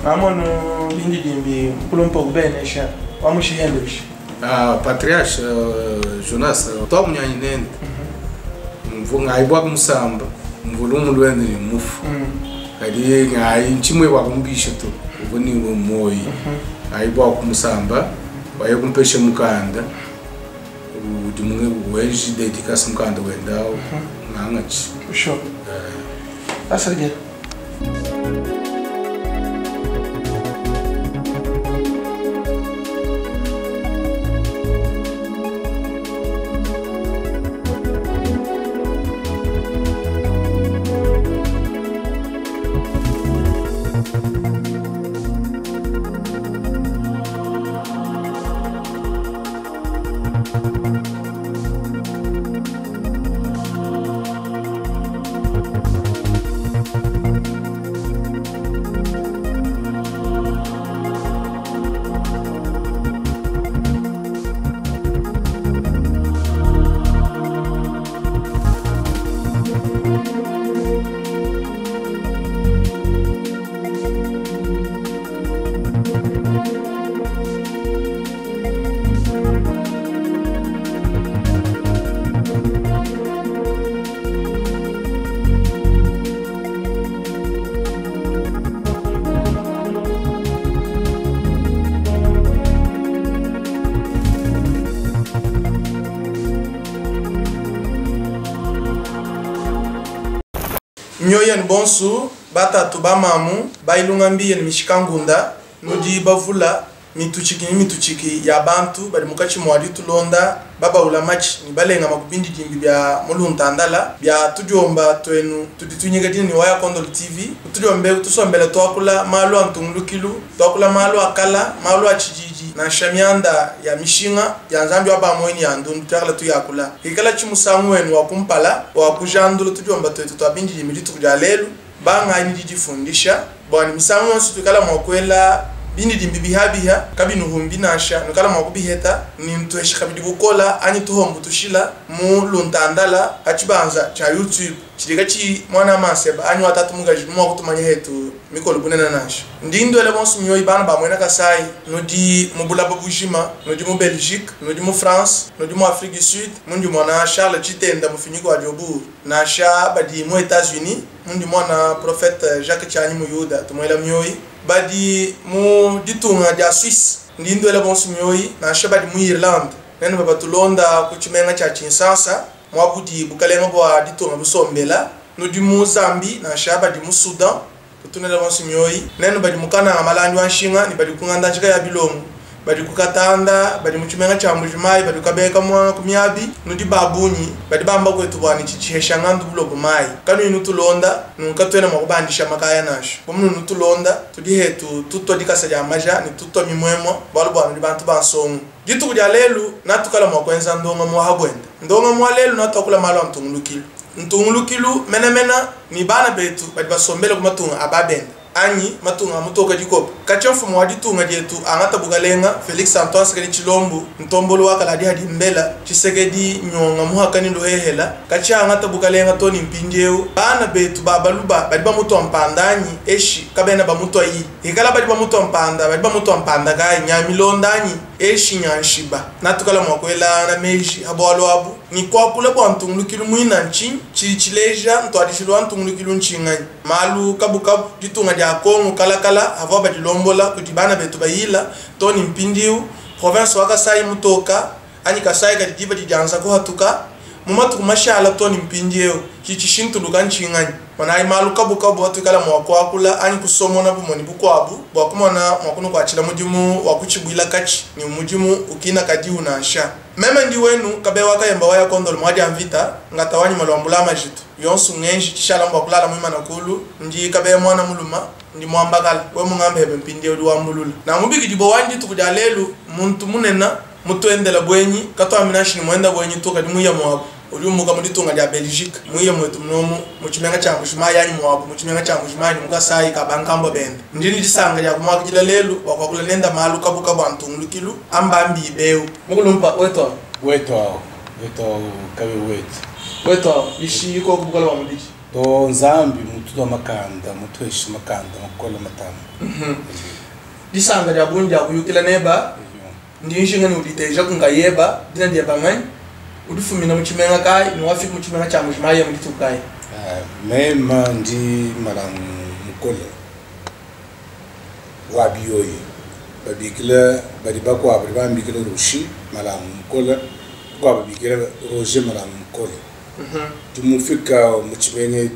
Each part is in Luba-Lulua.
Ngamonu bindidimbi Nkulumpa ukubenesha wamushihende bishi. Ah, patriarche Jonas twamunyanyi nende mvu ngayi bwa kumusamba mvu lumu lwende ni mufu kadi ngayi nchimwe bwa kumbisha to ubu ni moyi ngayi bwa kumusamba waye kumpesha mukanda udi mwe wenji dedicace mukanda wendawo ngangachi. Sure. Asante. Mioyo ni bonsu batatu bamamu bailunga mbiye ni mishikangunda nudi bavula mituchiki ni mituchiki ya bantu bali mukachi mwali tulonda baba machi ni balenga makubindi dimbi bya muluntandala bya tudiomba twenu tuditunyega dini ni waya Kondolo TV tudiombe tusombele twakula malu antungulukilu twakula malu akala malu achijiji na shamianda ya mishinga ya nzambi wa bamoini ya ndundu twakala tuyakula ikala chimusangu wenu wa kumpala wa kujandulu tudiomba twetu twabindi dimbi ditukuja lelu banga ni didifundisha bwani misangu yonse tukala mwakwela bindi dimbi bihabiha kabinuhumbi nasha nukala mwakubiheta ni ntwesha kabidi bukola anyi tuhombu tushila mu luntandala hachibanza cha YouTube chilika chi mwana maseba anyi watatu mugaji mwa kutumanya hetu mikolo bunena nasha ndindwele bonso myoyi bana bamwena Kasai nudi mu Bulaba bujima nudi mu Belgique nudi mu France nudi mu Afrique du Sud mundi mwana Charles Chitenda mufinyiko wa Joburg nasha badi mu États-Unis mundi mwana prophète Jacques Chani mu Yuda tumwela myoyi badi mu ditunga dia Suisse ndindwele bonso myoyi nasha badi mu Irlande nene babatulonda kuchimenga cha Kinshasa mwabudi bukalenga bwa ditunga busombela nudi mu Zambie nasha badi mu Sudan tutunela bonso myoyi nene badi mukana malandi wa nshinga ni badi kunganda njika ya bilongo Badi ku Katanda, badi mu tshimenga tshia Mbuji-Mayi, badi kabeka muanga ku miabi, nudi ba bungi badi bamba kuetu bua ne tshitshihesha ngandu bulobo mayi. Kanuyi nutulonda, nunku katuena mua kubandisha makaya nansha. Bu munudi nutulonda, tudi hetu tutua dikasa dia maja ne tutua mimuemua, bualu bua nudi bantu ba nsongo. Dituku dia lelu, natukala mua kuenza ndongamu wa ha buenda. Ndongamu wa lelu natuakula malu a ntungulukilu. Ntungulukilu menamena ne bana betu badi basombele ku matunga a ba benda anyi matunga a mutoka dikopo. Katshia mfumu wa ditunga dietu angata bukalenga Felix Antoine Tshisekedi Tshilombo, ntombolo wa kala diha dimbela, Tshisekedi nyonga muhaka ne luhehela, katshia angata bukalenga to ne mpindieu, bana betu ba baluba badi bamutua mpanda anyi eshi kabena bamutua yi? Hikala badi bamutua mpanda, badi bamutua mpanda kayi? Nya milonda anyi eshi nya nshiba? Natukala mua kuelangana meji ha bualu abu ne kuakula bua ntungulukilu muina. Ntshinyi tshidi tshileja ntuadijilu wa ntungulukilu? Ntshinganyi? Malu kabukabu. Ditunga dia Kongo kalakala avua badilombola kudi bana betu bayila to ne mpindiu. Province wa Kasai mutoka anyi Kasai kadi diba didianza kuhatuka mu matuku mashala to ne mpindieu. Tshidi tshishintuluka ntshinganyi? Monayi malu kabukabu atuikala mua kuakula anyi kusomona bumue ne bukuabu bua kumona mua kunukuatshila mudimu wa kutshibuila katshi ne mudimu ukina kadiu nansha. Meme ndi wenu Kabeya wa Kayemba wa Yakondolo muadia mvita ngata wanyi maluambula a majitu yonsu ngenji tshishala mbua kulala muimana kulu. Ndi Kabeya muana muluma ndi muambakala we mungambe hebe mpindieu udi wambulula na mubikidibua wanyi dituku dia lelu muntu munena mutuendela buenyi katuambi nansha ne muenda buenyi to kadi muya muabu udi umuka mu ditunga dia Belgique muya muetu munomu mu tshimenga tshia Mbuji-Mayi anyi muabu mu tshimenga tshia Mbuji-Mayi ne mu Kasayi ka bankambua bende. Ndi ne disanka dia kumuakidila lelu bua kuakula nenda malu kabukabu a ntungulukilu a mbambi ibeu. Mukulumpa wetu awu. Wetu awu, wetu awu kabe wetu. Wetu awu, bishi koku bukole bua mubidi. To Nzambi mututua makanda, mutueshi makanda makola matamba. Disanka dia bungi dia kuyukila neba. Ndi njinga ne uditeja ku nkayeba, dina dieba nganyi, udi ufumina mu tshimenga kayi ne wafika mu tshimenga tshia Mbuji-Mayi mu dituku kayi? Mema ndi Malangu Mukole wa Biyoyi, babikila badi bakuabu badi bambikila Roshi Malangu Mukole, bakuabu babikila Roger Malangu Mukole. Ndi mufika mu tshimenga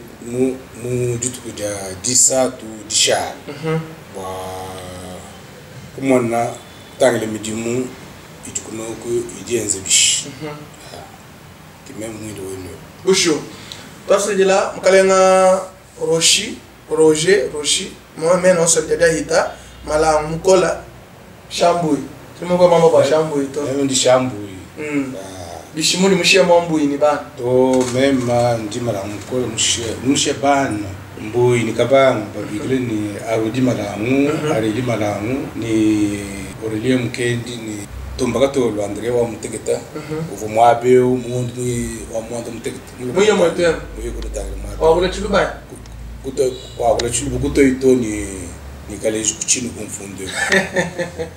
mu dituku dia disatu dishala bua kumona kutangila midimu idi kunoku idi yenza bishi. Ke meme muine wenu. Bushuwa, twasakidila mukalenga Roshi, Roger Roshi, meme onso bia biahita Malangu Mukola Shambuyi. Tudi mamba bua Shambuyi to. Meme ndi Shambuyi. Bishi mudi mushiye mwa mbuyi ni bana? To meme ndi Malangu Mukola mushiye bana mbuyi ni kabanga babikile ni Arudi Malangu, Areli Malangu ni Aurelien Mukendi ni Tombaka to André wa Muteketa. Uvua muabeu mundu wa mwanda Muteketa. Muye mwetu emu. Muye kutangila muabe. Wakula tshiluba? Kuto wakula tshiluba kuto ito ni nikaleji kuchinu kumfundu.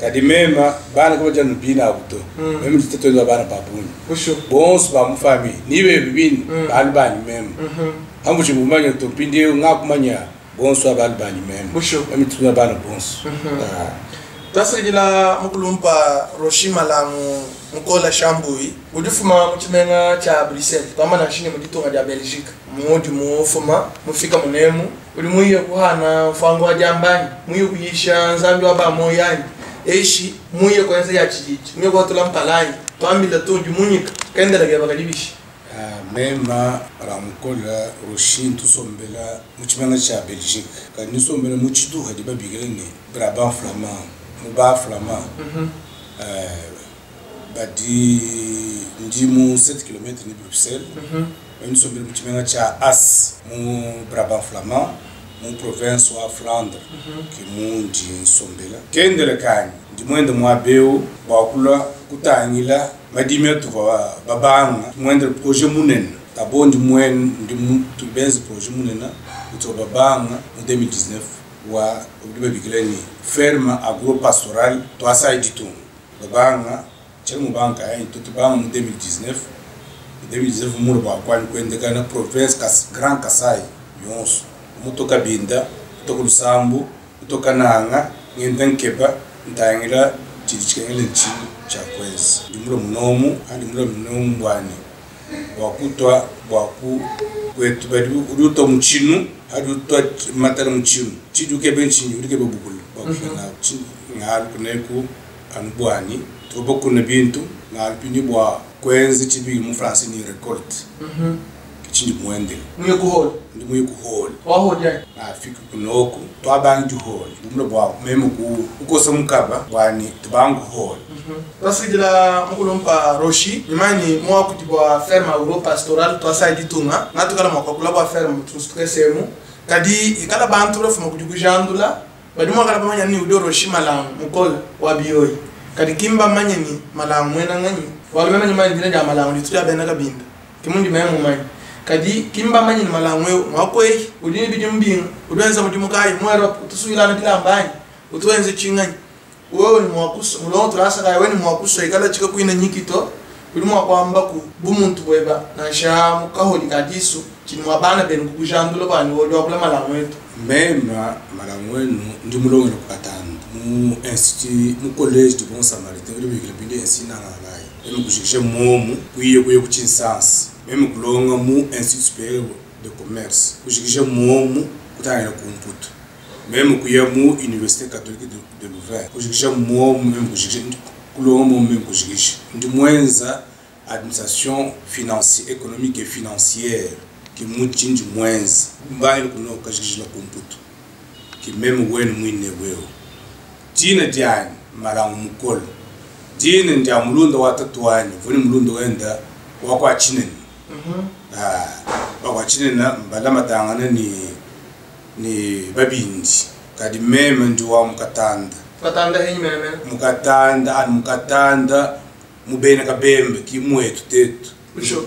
Kadi mema bana kama jana bina abuto. Mema nditoto ndo bana babuni. Bushu. Bonso ba mu famille ni bebe bini balu banyi mema. Hambu chibumanya to pindi ngakumanya bonso abalu banyi mema. Bushu. Mema nditoto bana bonso. Twasakidila mukulumpa Roshi Malangu Mukola Shambuyi udi fuma mu tshimenga tshia Bruxelles twamba nansha ne mu ditunga dia Belgique. Mudi mufuma mufika munemu udi muiye kuhana mfango wa diambanyi muiye kuyisha nzambi wa bamoyi anyi eshi muiye kuenza ya tshididi muiye kuatula mpalanyi twambila tu udi munyika kendela keba kadi bishi. Mema Malangu Mukola Roshi ntusombela mu tshimenga tshia Belgique kadi nsombela mu tshituha di babikila ne Brabant Flamand mu ba Flamand. Badi ndi mu 7 km ni Bruxelles. Nsombela mu tshimenga tshia As mu Brabant Flamand mu province wa Flandre ke mundi nsombela. Kendele kanyi ndi muende muabeu bua kulua kutangila madimi atuvua babanga muendele projet munene. D'abord ndi ndi tubenze projet munene utuvua babanga mu 2019 wa udi babikila ni ferme agro-pastoral twasai ditunga. Babanga tshele mu banka ayi tutubanga mu 2019. 2019 mulu bua kwani kuendekana province Grand Kasai yonso mutoka Binda mutoka Lusambu mutoka Nanga ngenda nkeba ntangila tshidi tshikengela ntshinyi tshia kuenza. Ndi mulo munomu andi mulo munomu bwani bua kutwa bua ku kwetu badi udi utwa mutshinu adi utwa matala mutshinu tshidi ukebe ntshinyi udi kebe bukulu bua kushana ngalu kuneku anu bwani tuba kuna bintu ngalupindi bwa kwenza chibili mu France ni récolte. Kechindi muendele. Muye kuhola. Ndi muye kuhola. Wahoja. Afika kunoku twabangi hola. Bumlo bwa meme ku ukosa mukaba bwani tubangu hola. Twasikila mukulumpa Roshi nimani mwakuti bwa ferme agro pastoral twasai ditunga natukala mwakakula bwa ferme tusukesemu kadi ikala bantu bafuma kudi kujandula badi mwakala bamanya ni udo Roshi Malangu mukola wa biyoyi kadi kimba manye ni Malangu mwena nganyi walume manye manye dina dia Malangu dituya bena kabinda kimundi meme manye kadi kimba manye ni Malangu eu mwakwei udini bidi mbinga udwenza mudimu kai mwero tusuilana dilambanyi utwenze chinganyi wewe ni mwakuso mulongo tulasa kai wewe ni mwakuso ikala chika kuina nyikito uli mwakwamba ku bumuntu bweba nasha mukaholi kadisu chini mwabana benu kukujandula bani wodi wakula Malangu wetu. Mema Malangu wenu ndi mulongo kukatanda mu institut mu collège de Bon Samaritain uli bikila bindi institut nangalai emi kushikishe momu kuiye kuye kuchinsansi meme kulonga mu institut supérieur de commerce kushikishe momu kutangila kumputu meme kuya mu université catholique de Louvain kushikishe momu meme kushikishe kulonga momu meme kushikishe ndi mwenza administration financière économique et financière ki muchinji mwenza mbaye kuno kashikishila kumputu ki meme wenu mwine wewe dina dyani Malangu mukolo dina ndya mulunda wa tatuani vuni mulunda wenda wakwa chinene. Wakwa chinene mbala matangana ni babindi kadi meme ndi wa mukatanda. Mukatanda henyi meme mukatanda ani mukatanda mubene kabembe kimwetu tetu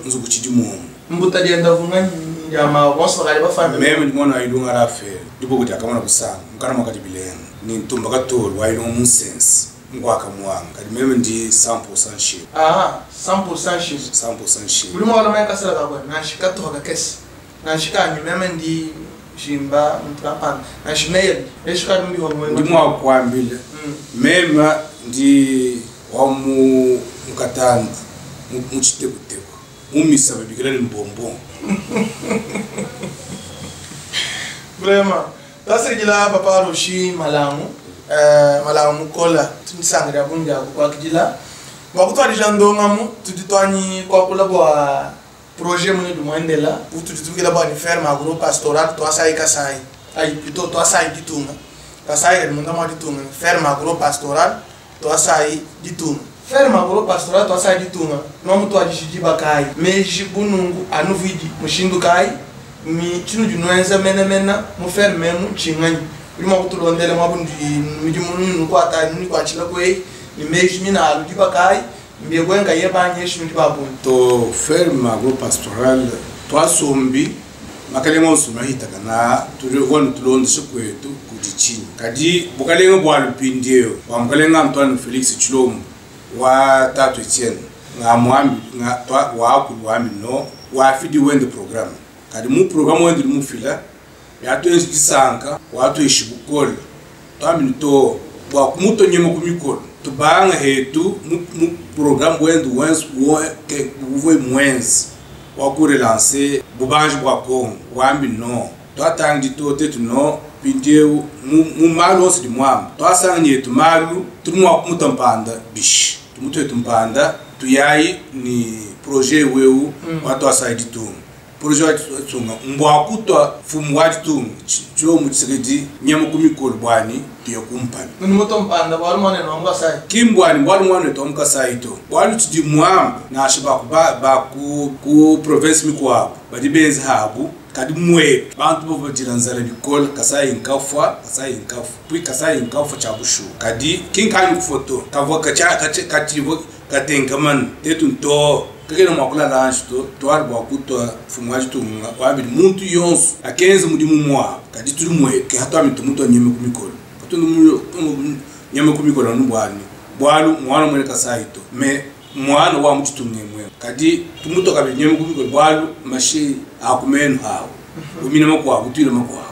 nzuku chidimumu mbuta dienda vunga nyama bonso kali bafambe meme ndi mwana ilunga rafe ndipo kuti akamona kusanga mukana mwakati bilenga ni ntumba katolo wa ilunga munsense ngwaka mwanga kadi meme ndi 100% shi. 100% shi. 100% shi. Buli mwana mwe kasala kakwe nashika toka kesi nashika nyi meme ndi jimba mtrapana nashimeye eshika ndi homwe ndi mwakwambile. Meme ndi wa mu mukatanda muchitekuteko mumisa babikira ni mbombo. Vraiment tasirikila papa Roshi Malangu Malangu mukola tunisangira bunja kwakijila wakutwalija ndongamu tuditwanyi kwakula bwa projet mune dumwendela utuditubikila bwa ni ferme agro pastoral twasai kasai ai plutôt twasai ditunga kasai kadi munda mwa ditunga ferme agro pastoral twasai ditunga ferme agro pastoral twasai ditunga nomutwajishiji bakai meji bunungu anuvidi mushindu kai mi chinu junwenza mena mena mu ferme mu chinganyi uli mwakutulondele mwabundi midimu nunu kwata nuni kwachila kwei ni meji mina aludi bakai mbye ye banye shindi babuni to ferme agro pastoral twasombi makalenga osoma hitaka na tuli wonu tulondeshe kwetu kudichinyi kadi bukalenga bwa lupindio wa mukalenga Antoine Felix Tshilombo wa tatu Etienne nga mwambi nga twa wa kulwami no wa fidi wende programme kadi mu programme wende mufila ya twesisanka wa tweshibukol twamini to bwa kumuto nyemo kumikolo tubanga hetu mu programme wende wenz ke uwe mwenz wa ku relancer bubanji bwa Congo wambi no twatangi to tetu no pindieu mu malu onse di mwamba twasanga yetu malu tumwa kumutampanda bish tumutwe tumpanda tuyayi ni projet weu wa twasai ditunga projet wa tunga mbwa kutwa fumu wa ditunga Tshilombo Tshisekedi nyama kumikolo bwani tuye kumpala ni moto mpanda bwa mwana no ngasai kimbwani bwa mwana to mukasai to bwa tudi mwamba na shiba ba ku province mikwabo badi benzi habu kadi mwetu bantu bo badira nzala bikol kasai nkafwa kasai nkafwa pui kasai nkafwa cha bushu kadi kinkani kufoto kavwa kacha kacha kativo katenkaman tetu nto kakena mwakula lanche to twari bwa kutwa fumu wa ditunga wabili muntu yonso akenze mudimu mwa kadi tuli mwetu ke hatwa mitu muntu anyeme kumikolo katundu nyeme kumikolo nubwani bwalu mwana mwene kasai to me mwana wa muchitunge mwe kadi tumuto kabi nyeme kumikolo bwalu mashi akumenu hawo umina makwa kutwila makwa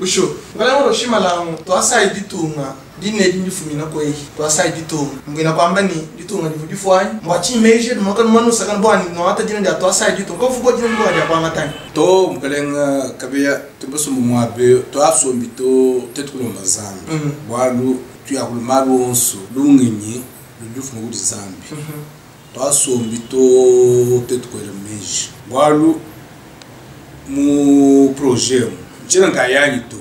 usho ngala Roshi Malangu twasai ditunga dine dindifumina kwei twasai ditunga mbwina kwamba ni ditunga divudifwanyi mbwachimeje mwaka numanusa kana bwani nwata dina dia twasai ditunga kofuko dina ndwa dia kwanga tani to mukalenga kabeya tumbasumbu mwabe twasombi to tetukulomba zambi bwalu Tuyakula malu onso lungenyi ludi lufuma kudi Nzambi. Twasombi to tetu kuela meji bualu mu projet emu ntshiena nkayanyi to.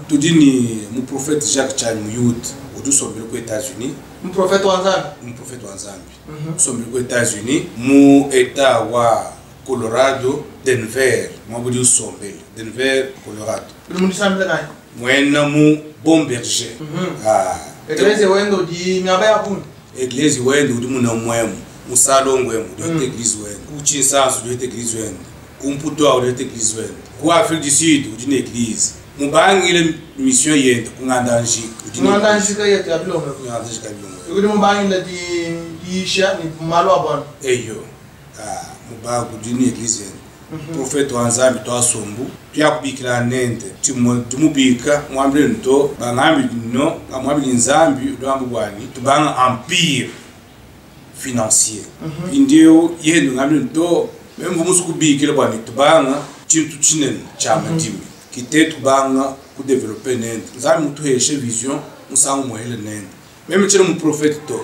Tudi ne muprofete Jacques Tshiani Muyuda udi usombela ku Etats-Unis. Muprofete wa Nzambi. Muprofete wa Nzambi usombela ku Etats-Unis mu etat wa Colorado, Denver muaba udi usombela Denver, Colorado. Udi mu disambila kayi? Muena mu Bon Berger. Eglise wende udi miaba ya bungi. Eglise wende udi muna muemu mu Salongo emu udi wete eglise wende. Ku Tshinsansa udi wete eglise wende. Ku Mputu udi wete eglise wende. Ku Afrique du Sud udi ne eglise. Mubangile mission yende ku Nganda Njika. Udi ne Nganda Njika yetu ya Bilongo. Nganda Njika ya Bilongo. Udi mubangile diisha ne malu a bwana. Eyo. Mubangu udi ne eglise yende. Prophète wa Nzambi twasombu tuyakubikila nende timubika mwambile nto bangambi no ngamwambile Nzambi lwambu bwani tubanga empire financier. Indio yendo ngambile nto memvu musukubikila bwani tubanga chintu chinene cha madimi kite tubanga ku développer nende Nzambi mutuheshe vision musangu muhele nende meme chile mu prophète to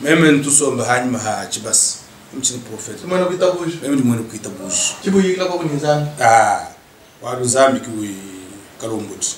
meme ntusomba hanyuma ha chibasi. Mchini prophète. Mwene kuitabuja. Meme ndi mwene kuitabuja. Chibuyikila kwa kuni Nzambi. Walu Nzambi kiwi kalombuti.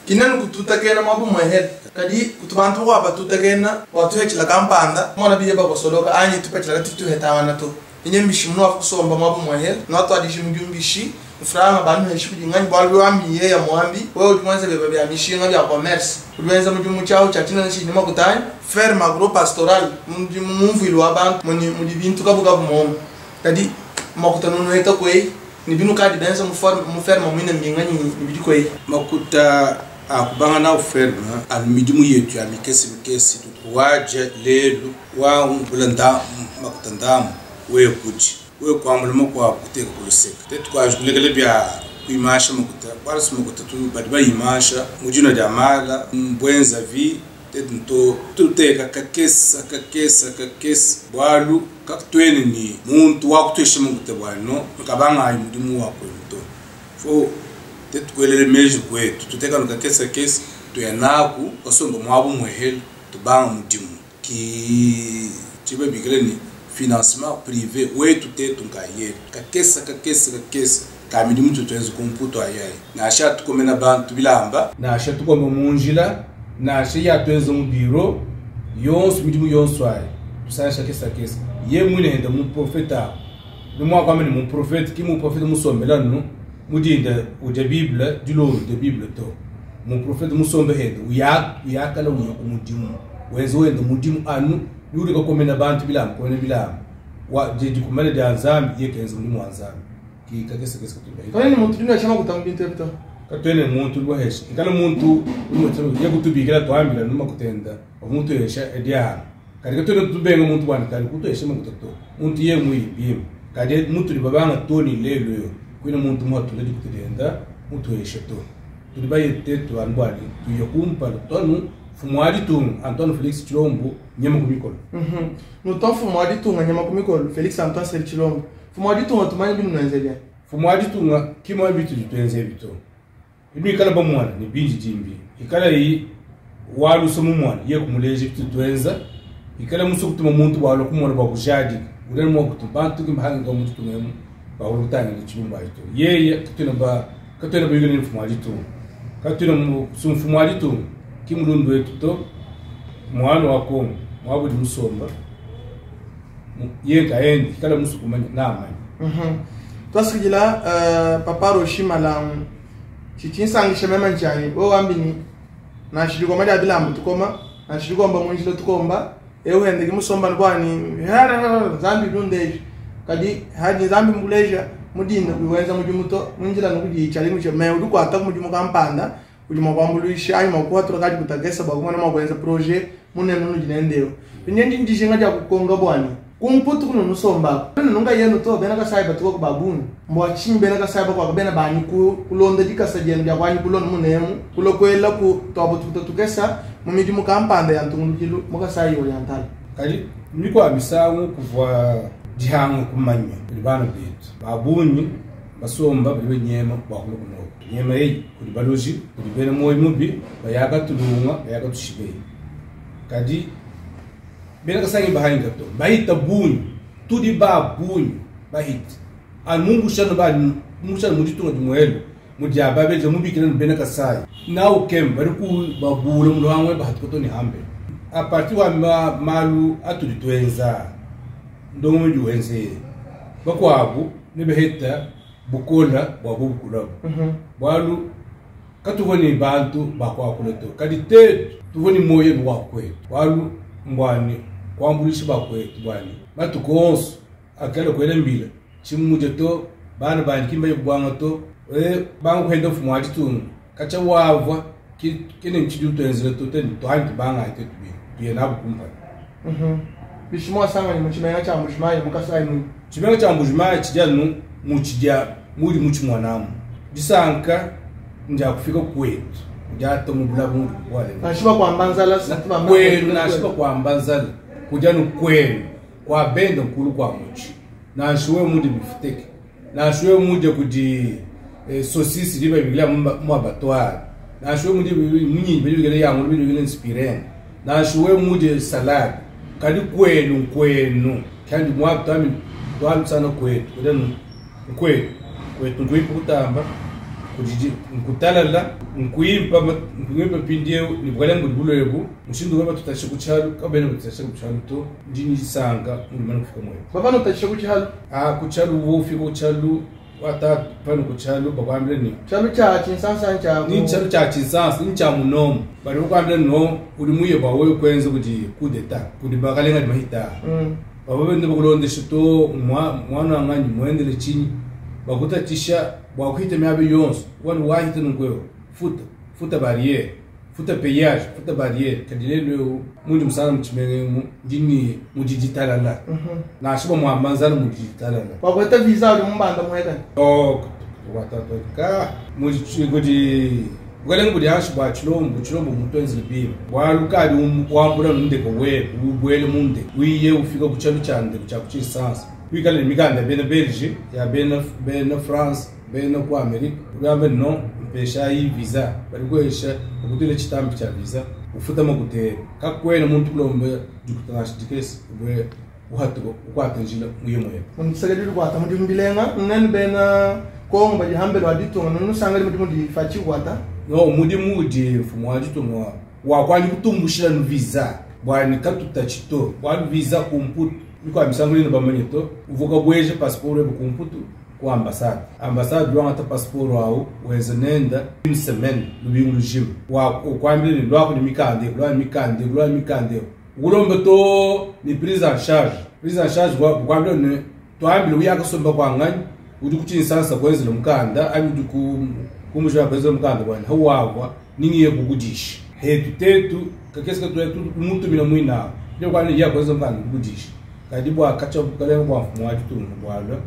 Kinene kututakena mwabu mwehele. Kadi kutubantu kwa batutakena watuhechila kampanda mwana biye bakosoloka anyi tupechila tutuhetawana to. Inye mbishi mno akusomba mwabu mwehele. Nwatu adishi mjumbishi. Mfranga banu heshi kudingani bwalu wambi ye ya mwambi. Wewe utumanze beba bya mishinga bya commerce. Utumanze mjumu chao cha china nshi nima kutani. Ferme agro pastoral mumvuilo wa bantu muni mudi bintu kabu kabu momo. Kadi makuta nono eta kwei ni binu kadi benza mu forme mu ferme mwine mbingani ni bidi kwei. Makuta akubanga na ferme al midimu yetu ya mikesi mikesi tuwaje lelu wa mbulanda makuta ndamu we kuji. We kwamula makwa kuteka kuluseka. Tetu kwa kulekele bya kuimasha makuta basi makuta tu badi bayimasha mujino dia mala mbwenza vi tetu nto tuteka kakesa kakesa kakesa bwalu kakutwene ni muntu wakutwesha makuta bwano nkabanga ayi mudimu wakwe nto fo tetu kwelele meji kwetu tuteka kakesa kakesa tuyanaku kasomba mwabu mwehele tubanga mudimu ki chibe bikele ni financement privé wetu tetu nkayetu kakesa kakesa kakesa kamidi mtu tuenze kumputo ayayi nasha tukomena bantu bilamba nasha tukoma munjila nasha ya tuenze mu bureau yonso midimu yonso ayi tusansha kesa kesa ye mwine henda mu profeta ni mwa kwamene mu profeta ki mu profeta musombela no mudinda uja bible dilo de bible to mu profeta musombe henda uya uyakala uya kumudimu wenze wenda mudimu anu yuri kakomena bantu bilamba komena bilamba wa jadi kumene dia Nzambi ye kenza mudimu wa Nzambi ki kakesa kesa kutumba Kwa nini muntu dino chama kutamba bintu ebito? Katwene muntu lwahesha ikala muntu umutse ye kutubikira twambira numa kutenda omuntu yesha edia kali katwene tubenga muntu bwana kali kutoyesha makuta to muntu ye muibim kali muntu libabanga toni lelo yo kwina muntu mwatule dikutenda muntu yesha to tulibaye tetu anbwani tuyokumpa tonu Fumwadi tung Antoine Felix Tshilombo nyama kumikolo. Nuton Fumwadi tunga nyama kumikolo Felix Antoine Felix Tshilombo. Fumwadi tunga tumanye binu nwenzelia. Fumwadi tunga kimwa bitu tuenze bito. Ibi ikala ba mwana ni binji jimbi. Ikala yi walu somu mwana ye kumuleje bitu tuenza. Ikala musu kutuma muntu walo kumwana ba kujadi. Ulele mwa kutumba bantu kimhanga kwa muntu tungemu ba ulutanga ni Tshilombo aito. Yeye katuna ba yugene Fumwadi tunga. Katuna mu Fumwadi tunga. Kimulundu wetu to mwana wa Kongo mwabudi musomba ye kaendi kala musukumanya namanya. Twasikila papa Roshi Malangu chichinsangisha mema njani wo wambini na shiriko mali abila mtukoma na shiriko mba munjilo tukomba euhende kimusomba nbwani Nzambi lundeje kadi hadi Nzambi mbuleja mudinda kuwenza mujimuto munjila nokudi chalimu che me udukwata mujimu kampanda udi mwambuluisha ayi mwakuhatura kadi kutagesa bwa kumwana mwa kuenza projet munene nunu jinendeyo inyendi ndishinga dia kukonga bwani kumputu kuno nusomba kuno nunga yenu to bena kasai batuko ku babuni mbwa chinyi bena kasai bakwa bena bani ku kulonda dikasa jenu dia kwani kulonda munemu kulokwela ku twabo tukuta tukesa mu midimu kampanda ya ntungulukilu mukasai oriental kali mikwa misangu kuvwa dihanga kumanya libana betu babunyi Basomba badi banyema bua kulua kunowa. Nyema eyi kudi baloji, kudi bena muoyo mubi, bayaka tulunga, bayaka tushibeyi. Kadi bena Kasangi bahangika to, bahita bungi, tudi ba bungi bahita. Anu mumbusha nu ba mumbusha nu mu ditunga dimuelu mudi aba beja mubikila nu bena Kasai. Nawu kem badi ku babula mu luhangu bahatuka to ne hambe. A partir wa malu atudi tuenza ndongo udi wenzeye bakuabu ne beheta bukola bua bubukulabu. Bualu katuvua ne bantu bakuakula to, kadi tetu tuvua ne muoyo wa kwetu. Bualu mbuani kuambuluisha bakwetu buani matuku onso akala kuela mbila tshimuja to bana bandi kimba kubwanga to banga kuenda mfumu wa ditunga kacha wavwa kene mchidi utwenzela to teni tuhandi tubanga ite tubi tuye nabo kumpala. Bishimo asanga ni muchimenga cha Mbujimayi mukasai mu. Chimenga cha Mbujimayi chija nu muchija muri muchimwanamu. Disanka nja kufika kwetu. Nja tomu bulabu muri wale. Nashiba kwa mbanzala situ kwenu nashiba kwa mbanzala kuja nu kwenu kwa benda nkulu kwa muchi. Nashiwe muri bifuteke. Nashiwe muri kudi sosisi riba bigila mu abattoir. Nashiwe muri munyi bigila ya muri bigila inspirene. Nashiwe muri salade. Kadi kwenu kwenu kandi mwabtami twalutana kwetu kudanu kwetu kwetu nkuimpa kutamba kujiji nkutalala nkuimpa nkuimpa pindieu ni bwale ngudi bulebu mushindu waba tutashe kuchalu kabene tutashe kuchalu to ndini sanga mulimana kufika mwe baba no tutashe kuchalu ah kuchalu wo fika kuchalu wata pano kuchalu bakwambile ni chalu cha chinsansa cha ni chalu cha chinsansa ni cha munomo bari bakwambile no uri muye bawe kwenze kuti kudeta kuti bakalenga ni mahita baba bende bakulondesha to mwana wanganyi muendele chinyi bakutatisha bwakuhita myabe yonso wani wahita nungweyo futa futa barriere futa payage futa barriere kadilelo mundi musana muchimengemu ndini mudigitalala nashiba muambanzana mudigitalala wakweta visa uri mumbanda muhekani oh watatoka mudi bukalenge budi hashi bwa chilombo chilombo mutwenzele bima bwalukali wambula nundeko we ubwele munde wiye ufika kuchalo chande cha kuchisansa wikale mikanda bena Belgique ya bena bena France bena ku America urambe no mpesha yi visa balikwesha ukutile chitambi cha visa ufuta makutera kakwena muntu kulombe dikutana dikesi ubwe uhatuko ukwatenjila muye muye mundisekedi kwata muri mbilenga nene bena Kongo bajihambela waditunga nunusanga muri muri fachi kwata no muri mudi mfumo waditunga wakwani kutumbushira no visa bwani katutachito bwani visa kumputu mikwa misango ino bamanye to uvuka bweje passport ebe kumputu ku ambassade ambassade wangata passport awo weze nenda une semaine lubingu lujima wa ukwambile ni lwako ni mikande lwa mikande lwa mikande ulombe to ni prise en charge prise en charge wa ukwambile ni twambile uyakasomba kwangani udi kuchinsansa kwenzela mukanda abi ku kumusha kwenzela mukanda bwana hawagwa ningiye kukudisha hetu tetu kakesi katu mutumila mwina ndio kwani ya kwenzela mukanda kukudisha kadi bwa kacha bukalenga bwa mfumo wa ditunga bwalwa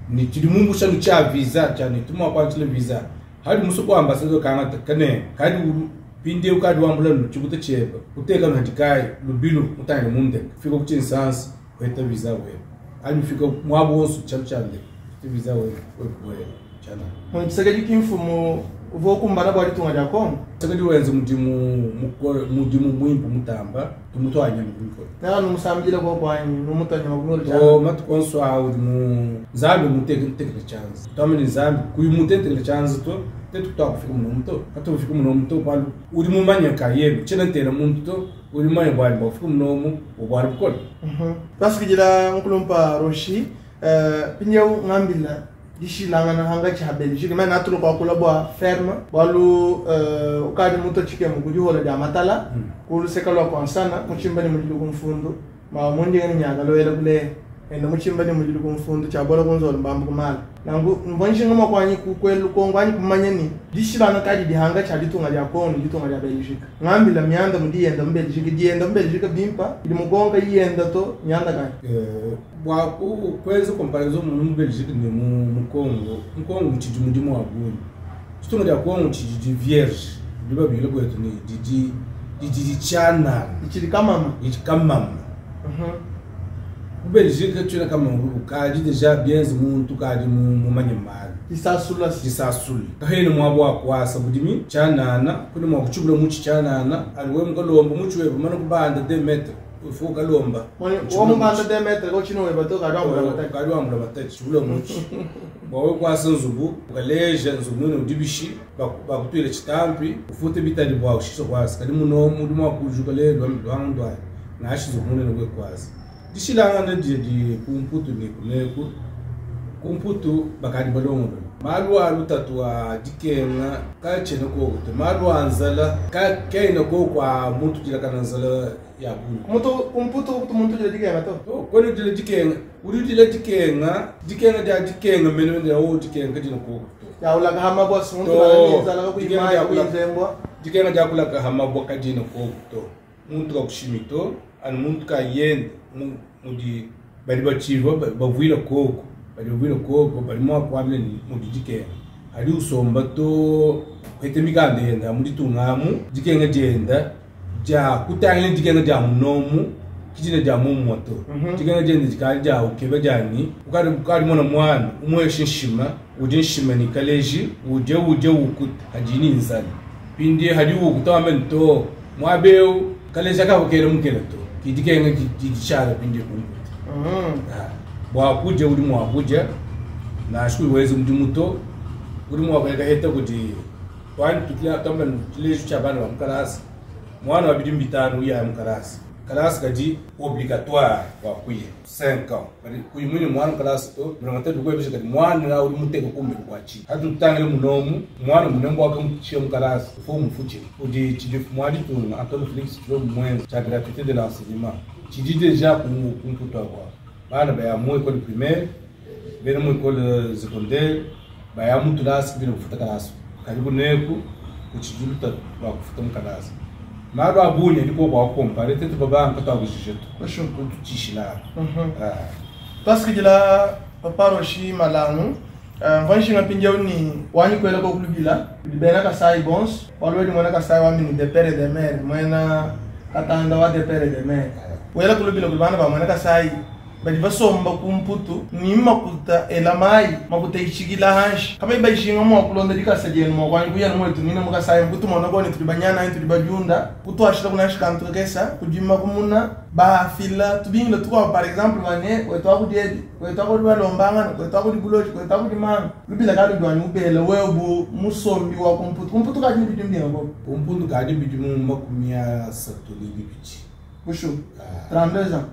ni tidi mumbusha nu cha visa cha ni tuma kwa chile visa hadi musu kwa ambassador kanga kane kadi pinde ukadi wambula nu chikuta cheba uteka nu hadikai lubilu mutanga munde fika kuchinsansa kweta visa we ani fika mwabo wonso chalu chande visa we we chana mundisekedi kimfumo uvokumbana bwa ditunga lya Kongo sekedi wenze mudimu mudimu mwimpu mutamba tumutwanya mukolo nala numusambile kwa kwanyi numutwanya mukolo chana o matukonso awo mu zambi muteke mutekele chance tamene zambi kuyimutetele chance to tetu twakufika muno muto katufika muno muto palu uri mumanya kayebe chena ntera muntu to uri manya bwali bafika muno mu obwali bukola twasikijila nkulumpa Roshi pinyeu ngambila dishilangana hanga cha Belgique mais natulo kwa kula bwa ferme balu ukadi muto chike mukudi hola dia matala kulu sekalo kwa sana muchimba ni mulilu kumfundu ma mundi ngani nyaga loyela kule enda muchimba ni mulilu kumfundu cha bola kunzola mbambu kumala nangu mbonjinga makwanyi kukwelu kongwanyi kumanya ni dishilana kadi dihanga cha ditunga lya Kongo ditunga lya Belgique ngambila myanda mudiyenda mu Belgique diyenda mu Belgique bimpa ili mugonga yiyenda to myanda kani bwa kweza comparaison mu Belgique ni mu Congo mu Congo chiji mudimu wa bunyi ditunga lya Congo chiji vierge ndiba bile kwetu ni didi didi chana ichili kamama ichi kamama Ku Belgique tshiena kama ukadi deja bienze muntu kadi mumanye malu. Disasula. Disasula. Kahena muaba wa kuasa budimi tshianana, kudi mua kutshibula mutshi tshianana, anu wewe mukalomba mutshi webe mumane kubanda 2 metres, il faut kalomba. Wa mubanda 2 metres ko chino weba to kadi wambula mataki. Kadi wambula mataki, tshibula mutshi. Bua wewe kuasa nzubu, ukaleja nzubu mwine udi bishi, bakutuile tshitampi, ufute bitadi bua ushishe kuasa. Kadi muno mudi mua kujuka lelu lwangu ndwai, nashi nzubu munene we kuasa. Dishilangana didi ku Mputu ne kuneku. Ku Mputu bakadi balongolola malu a lutatu a dikenga katshiena koku to, malu a nzala kaena koku a muntu dilakana nzala ya bungi. Muntu ku Mputu kutu muntu dila dikenga to. Oh, kwena udila dikenga, udi udila dikenga, dikenga dia dikenga menemene dia oh dikenga kadina koku to. Ya ulaka hama bwa muntu To. lala nzala ka Dikenga kuimaya dia kulaka. kuizembwa. Dikenga dia kulaka hama bwa kadina koku to. Muntu kakushimi to, anu muntu kayende mudi badi batshiva bavuila koko, badi bavuila koko, badi mua kuambila ni mudi dikenga. Hadi usomba to, kwete mikanda yenda mudi tungamu, dikenga dienda, dia kutangila dikenga dia munomu, kidina dia mumwa to. Dikenga dienda dikali dia ukeba diani, ukadi mona mwana, umweshe nshima, udi nshima ni kaleji, uje uje ukuta, hadi ni nzala. Pindi hadi ukuta wambe to, mwabeu kaleji akavukele mukele to. Kidikenga kidishala pindi kumkuta. Bwa kuja udi mwa kuja, na shukuru wezi mudi muto, udi mwa kuya kaheta kudi, twani tutila tamba tuleju cha bana ba mukalasi. Mwana wa bidimu bitanu uya mukalasi. Kalasi kadi obligatoire wa kuya 5 ans. Bali kuyi mwini mwana mukalasi to, murongo tatu kwebisha kadi mwana na udi muteka kumbe kwa chi. Hatu tutangile munomu, mwana munembo wake muchie mukalasi, ufo mufuche. Udi chidi mwadi tunga, Antoine Félix Tshilombo mwenza, cha gratuité de l'enseignement. Chidi deja kumputu akwa. Bana baya mu école primaire, bena mu école secondaire, baya mu tulasi bina kufuta kalasi. Karibu neku, kuchijuluta wa kufuta mukalasi. Malu abunye ndiko kwa kompare tetu baba nkato agujije tu. Basho. Kututishila. Twasikidila Papa Rochi Malangu. Mvanshinga mpindieu ni wanyi kwela ko kulubila. Bena Kasai bons, walwe mwena Kasai wa mini de pere de mer, mwena Katanda wa de pere de mer. Wela kulubila kulubana ba mwena Kasai. Badi basomba ku Mputu, ni makuta ela mai, makuta ichikila hanshi. Kama iba ishinga mwa kulonda dikasa dienu mwa kwanyi kuya mwetu nina mukasai mputu mwana koni tuli banyana tuli bajunda. Kutu ashila kuna shikantu kesa, kujima kumuna, bafila, tubingila tukwa par exemple bane, kwetu akudi edi, kwetu akudi balombangana, kwetu akudi buloji, kwetu akudi manga. Lubila kadu dwanyi ubele webu musombi wa ku Mputu. Ku Mputu kadi bidimu binga ko? Ku Mputu kadi bidimu makumi asatu ne bibidi. Bushu. 32 ans. 32 ans.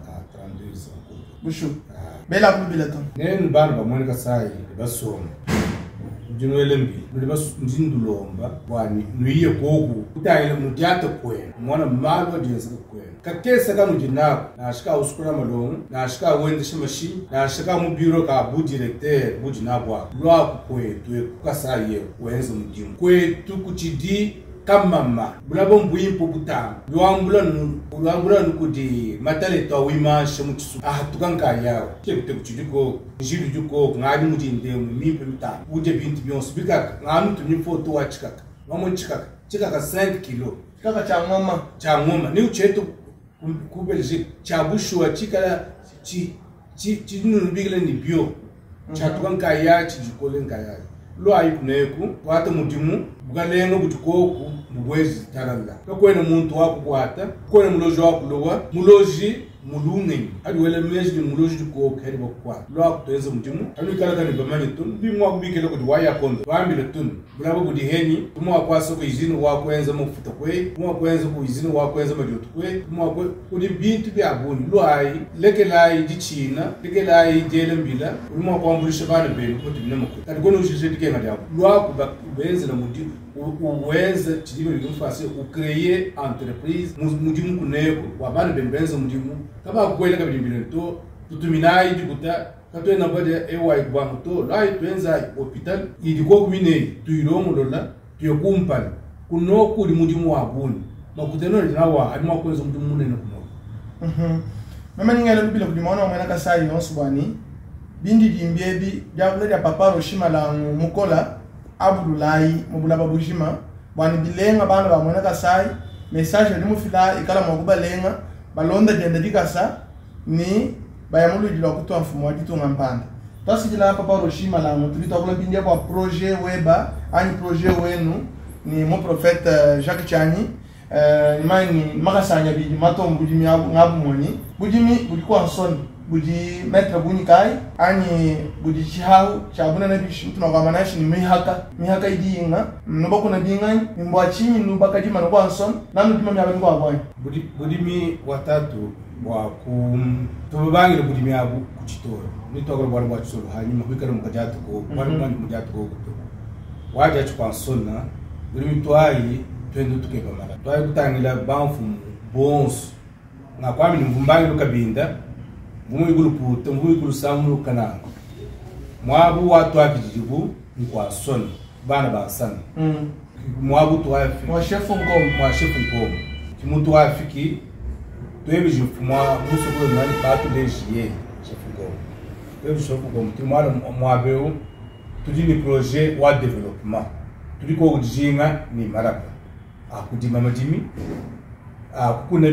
Bushu. Bela kulubila to. Nenu bana ba mwene Kasai basoma. Ndinwele mbi, ndi basu ndindulomba bwani nuiye koku kutayile mudyata kwenu. Mwana malu adiyenza kwenu. Kakesa kanu dinako, nashika usukula malongo, nashika wendesha machine, nashika mu bureau ka bu directeur bu dinabo. Lwa kwetu Kasai ye wenza mudimu. Kwetu kuchidi kamama bulabo mbwimpo butanga lwambula nu lwambula nu kudi matale to wimanshe mu chisu ah tukanka yawo ke kute kuchidiko njilu diko ngadi mudinde mu mimpe mitanga uje bintu byonse bikaka nganu tumye foto wa chikaka ngamo chikaka chikaka 5 kilo Chikaka cha ngoma cha ngoma ni ucheto ku Belgique cha bushwa chikala chi chi chi nunu bigile ni bio cha tukanka ya chijikole nkaya lwayi kuneku kwata mudimu bukalenga butikoku mubwezi talala kakwena muntu wakukwata kwena muloji wakulowa muloji mulungenyi adi wele meji ni muloji dikoku hadi bakukwata lwakutweza mudimu anuikala kani bamanye tunu bimwa kubikela kuti waya kondo bambile tunu bulabo budi henyi tumwa kwasa ku izini wakwenza mafuta kwe tumwa kwenza ku izini wakwenza madiotu kwe tumwa kwe kudi bintu bya buni lwayi lekelayi dichina lekelayi jele mbila ulumwa kwambulisha bana benu kuti bina makuru kadi kono ushije dikenga lyabo lwaku benzela mudimu uwenze chidimo bimfase ucreye entreprise mudimu kuneko wa bana benu benza mudimu kaba kwela kabili mbile to tutuminayi dikuta katwena bade ewayi kubanga to lwayi twenza hopital idiko kumine tuyilongolola tuyekumpala kuno kuli mudimu wa buni makuteno linawa ali mwakwenza mudimu munene kuno. Meme ningele lubila kudimona mwena Kasai yonso bwani bindi dimbiebi diakula dia Papa Rochi Malangu mukola abululayi mubulaba bujima bwani bilenga bana ba mwena Kasai message ali mufila ikala mwakubalenga balonda dienda dikasa ni Baya mu luidi lua kutua mfumu wa ditunga mpanda. Tuasakidila papa Roshi Malango, tudi tuakula mpindieu bua projet weba anyi projet wenu ni muprofete Jacques Tshianyi. Nimanye ni makasa anyi abidi matua mu budimi abu ngabumonyi. Budimi budi kua nsoni, budi metre bungi kayi anyi budi tshihahu tshia bunene bishi? Mutuma kuamba nashi ni mihaka, mihaka idi inga nubakuna binganyi ni mbua tshinyi nubakadima ne kua nsoni nanudima miaba mikuabu anyi? Budimi bua tatu bua ku tubabangile budimi abu ku tshitolo nitwakula bwala bwa tshitolo hanyuma kwikala mukajatuko bwala bwandi mujatuko kuto waja tshikwa nsona budimi twayi twende tukeba mala twayi kutangila bamfumu bonso ngakwami ni mvumbangilo kabinda mvumu ikulu puta mvumu ikulu samulu kananga mwabu watwakijijibu nkwa nsona bana bansana mwabu twafi Mwa chef Nkomo. Mwa chef Nkomo kimuntu wafiki twebeje mwa musoko nani batu lejiye chef Nkomo twebeje chef Nkomo tumwala mwabeu tudi ni projet wa développement tudi ko kujinga ni maraka akudima madimi akukuna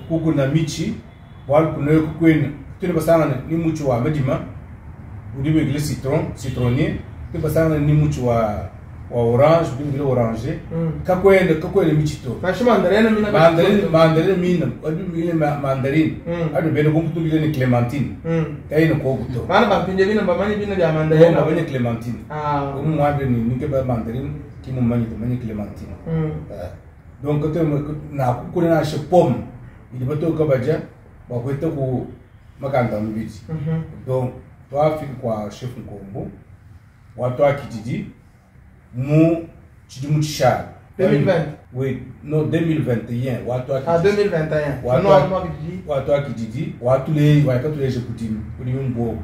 kukuna michi wal kuno kukwena tuli basanga ni muchi wa madima udi bigile citron citronnier tuli basanga ni muchi wa orange udi bigile oranger kakwenda kakwenda michi to Nashi mandarine mina mandarine mandarine mina udi bigile mandarine adi bene kumputu bigile ni clémentine kaina kokuto Bana bampinje bino bamanyi bino bya mandarine Bana bamanye clémentine umwambe ni nike ba mandarine kimumanyi tumanyi clémentine donc te na kukuna na she pomme idi batoka baja bakwete ku makanda mubidi donc twafika kwa chef Nkombo watwakididi mu chidimu chishalo 2020 oui no 2021 watwakididi 2021 watwakididi watule wakatuleje kudimi kudimi mbogo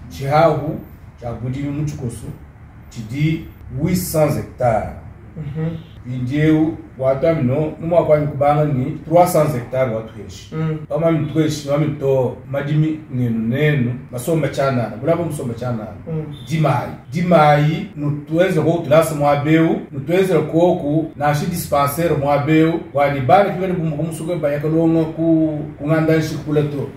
chihahu cha kudimi muchikoso chidi 800 hectares Indieu watwami no numwakwami kubanga ni 300 hectares watuheshi pamami tuheshi wami to madimi nenu nenu masomba chanana bulabo musomba chanana dimayi dimayi nutuweze ko tulasa mwabeu nutuweze koku nashi dispensaire mwabeu wani bana kibali bumuka musuke bayakalonga ku kunganda nshikula to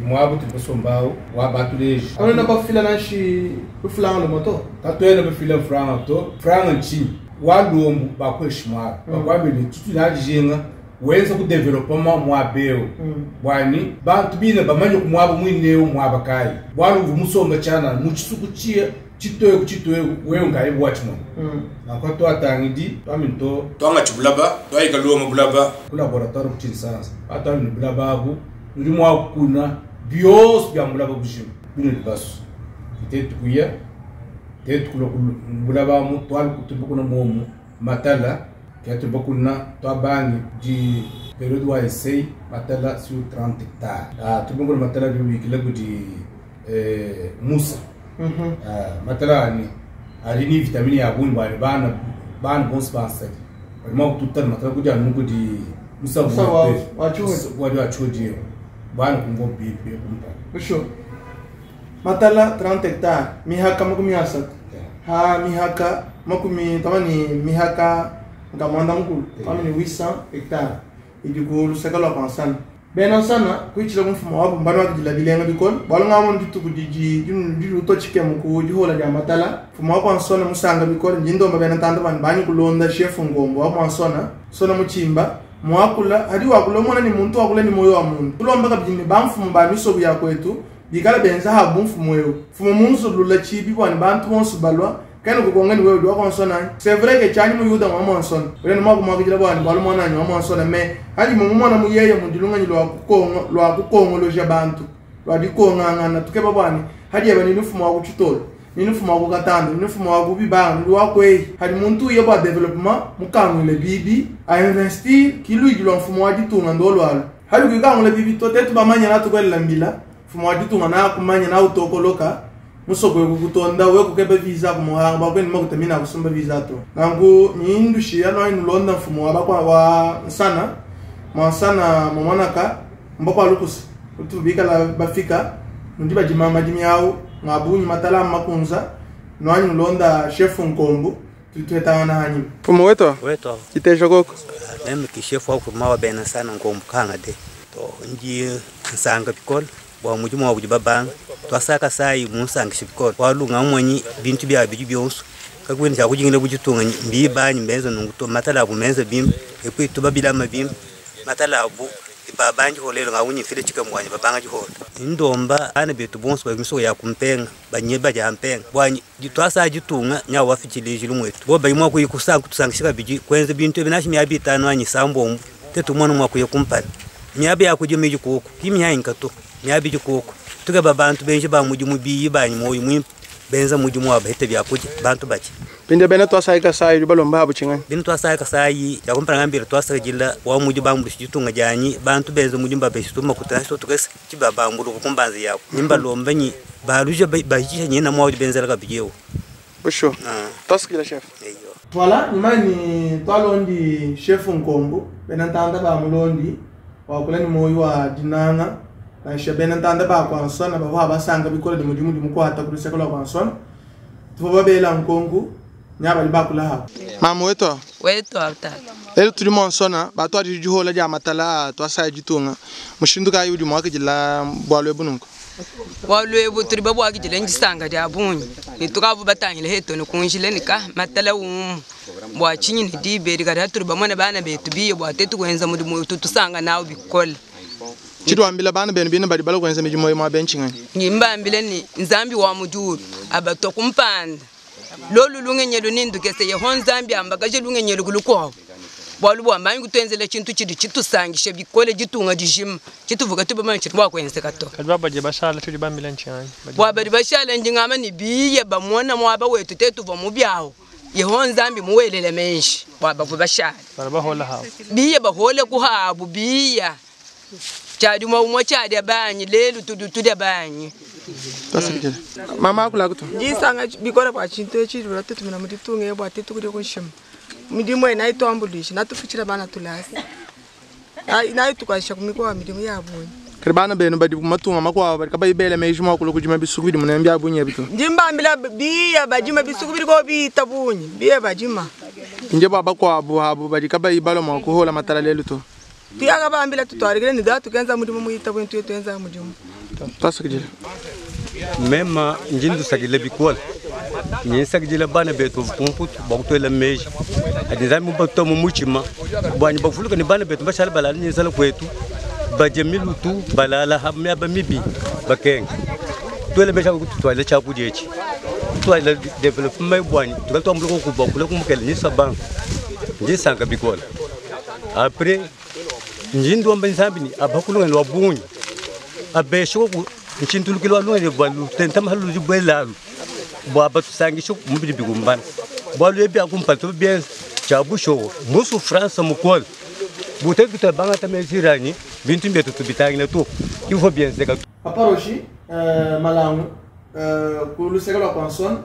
mwabo tulibasombao wabatuleji Ona bafila nashi rufulanga lomoto katwena bafila franga to franga nchini walombu bakweshi mwabo bakwambile tutu najinga wenza ku development mwabeu bwani bantu bina bamanye kumwabo mwineu mwabakayi bwaluvu musomba chana muchisuku chiya chitoyo chitoyo wewe ngayi bwachimo nakwa twatangidi twaminto twanga chibulaba twayikalonga bulaba ku laboratoire ku Kinshasa batwamini bulaba abu nudi mwakuna byose bya mulaba bujima bino libaso ite tukuya tetukula bulaba mu twali kutubukuna momu matala kyatubakuna twabangi di période wa essai matala sur 30 hectares tubukuna matala bibikila kudi Musa matala ani ali ni vitamine ya bungi bali bana bana bonse bansali bali mwakututana matala kudi anu kudi Musa wadi wa chudi bana kumvo bibi kumpa Usho matala 30 hectares mihaka makumi asatu ha mihaka makumi tamani mihaka ngamwanda mukulu tamani 800 hectares idi ku lusaka lwa kwansana bena nsana kuichila kumfumo wabu mbano wakidila bilenga bikolo bwalo ngamo ndituku diji diluto chikemu ku dihola dia matala mfumo wa kwansona musanga bikolo njindomba bena ntanda bani banyi kulonda chef Ngombo wa kwansona sona muchimba mwakula hadi wakula omona ni muntu wakula ni moyo wa muntu kulomba kabidi ni bamfumu ba misobu ya kwetu bikala benza habu mfumo eu mfumo munzulula chibi bwani bantu bonso balwa kene kukonga ni wewe wa kwansona c'est vrai que chanyi mu yuda mwa mwansona ule ni mwaku mwakijila bwani bwalo mwana nyi wa mwansona me hadi mu mwana mu yeye mu dilunga lwa kukongo lwa kukongoloja bantu lwa dikongangana tukeba bwani hadi yaba ni mfumo wa kuchitolo ni mfumo wa kukatanda ni mfumo wa kubibanga ni wa kwei hadi muntu ye bwa development mukangule bibi a investir kiluigi lwa mfumo wa ditunga ndolwalo hadi kuikangule bibi tote tubamanya na tukwelela mbila mfumo wa ditunga na kumanya na utokoloka musoko kukutonda we kukeba visa kumuhanga bakweni makutamina kusumba visa to nangu nyindu shiya no inu londa mfumo wa bakwa wa nsana mwansana mwamonaka mbakwa lukusa utubikala bafika nundi bajima madimi awu ngabunyi matala makunza no inu londa chef Nkombo tutwetana hanyuma mfumo wetu wetu kitejo koko meme ki chef wa kuma wa bena sana Nkombo kanga de to nji nsanga bikolo Bua mudimu wabu udi babanga twasaka sai munsankisha bikole bualu ngamonyi bintu bia bidi bionso kakwena tshia kujingila bu ditunga mbibanyi mbenza nunku to matala abu menza bimpe et puis tubabilama bimpe matala abu babanji holelo ngawunyi file chika mwanyi babanga jihola ndomba bana betu bonso ba misoko ya kumpenga banye baja mpenga bwanyi twasa jitunga nya wafichile mwetu bo bayimwa kuyikusa kutusangisha biji kwenza bintu ebinashi miabi itano anyi sambombo tetu mwana mwa kuye kumpala miabi yakujima ijikuku kimya to miabi ijikuku tukaba bantu benji ba mudimu biyi banyi moyo mwimpe benza mudimu wa bahete byakuja bantu bache Pinde bena twasai kasai balomba abu chingani. Bino twasai kasai yakumpala ngambira twasakajila wa mudi bambulu jitunga janyi bantu benza mudimu babeshi tuma kutana so tukese chiba bambulu kukumbanzi yako nimba lomba nyi baluja bahisha nyina mwa benzela kabijewo Busho. Twasikila chef. Voilà, nimani twalondi chef Nkombo bena ntanda ba mulondi wakula ni moyo wa dinanga nansha bena ntanda ba kwansona bava basanga bikola di mudimu di mukwata kuluseka lwa kwansona tuvo babela nkonku nya bali bakula hapa. Mama wetu wetu tata lelo tuli monsona batwadi dihola dia matala twasaya ditunga mushindu kayi udi mwakijila bwalwe bununku. Bwalwe tuli babwakijila njisanga dia bunyi nitukavu batangile heto nikunjile nika matala umu bwa chinyi ni diberi kati tuli bamwana bana betu biye bwa tetu kwenza mudimu wetu tusanga nawo bikola. Chitwambila bana benu bino bali bala kwenza midimu mwa benchi ngani. Ngimbambile ni nzambi wa mujuru abatwa kumpanda lolu lungenyelo nindukese yeho nzambi ambakaje lungenyelo kulukwawo bwalu bwambanyi kutwenzela chintu chidi chitusangishe bikole jitunga dijima chituvuga tubamanya chiri bwakwenzeka to. Kadi babaje bashala tuli bambila nchani bwa bali bashala njingama ni biye bamona mwaba wetu tetuva mu byawo yeho nzambi muwelele menshi bwa bavu bashala. Bali bahola hawo biye bahole kuhabu biya chadi mwa chadi abanyi lelu tudu tudi abanyi. Twasikile. Mama akula kuto. Njisanga bikora bwa chintu echiri batutumira muditunga bwa tetu kuri kunshima. Midimu ena itwambulisha natufichira bana tulasi. Nayo tukasha kumikoa midimu yabonye. Kari bana benu badi kumatunga makwa bali kabayibele meji mwakula kujima bisuku bidi munembya bunye bitu. Njimbambila biya bajima bisuku biri ko bita bunye biya bajima. Nje baba kwa abu habu bali kabayibalo mwakuhola matala lelu to. Tuyaka bambila tutwarigire ni datu kenza mudimu muita bunye tuye tuenza mudimu. Twasikile. Mema njindu sagile bikola. Nyisakijila bana betu kumputu bakutwela meji. Adi nzambi mubatuta mu muchima. Bwanyi bafuluka ni bana betu bashala balala nyisala kwetu. Baje milutu balala hamya ba mibi bakenga. Twele meji akututwala chakuja echi. Twala development bwanyi tukatwa mulo kuba kule kumukela nyisa bang. Njisanga bikola. Après njindu amba nzambi ni abakulunga lwa bunyi. Abesho ku nchintulukilwa lunga bwa tentama halu jibwelalu. Bwa batusangisho mubili bigumbana. Bwa lwe bya kumpala to bien chabusho musu France mukol. Bute kuta banga tamezirani bintu mbetu tubitangile tu. Il faut bien zeka. Papa Rochi Malangu kuluseka lwa consonne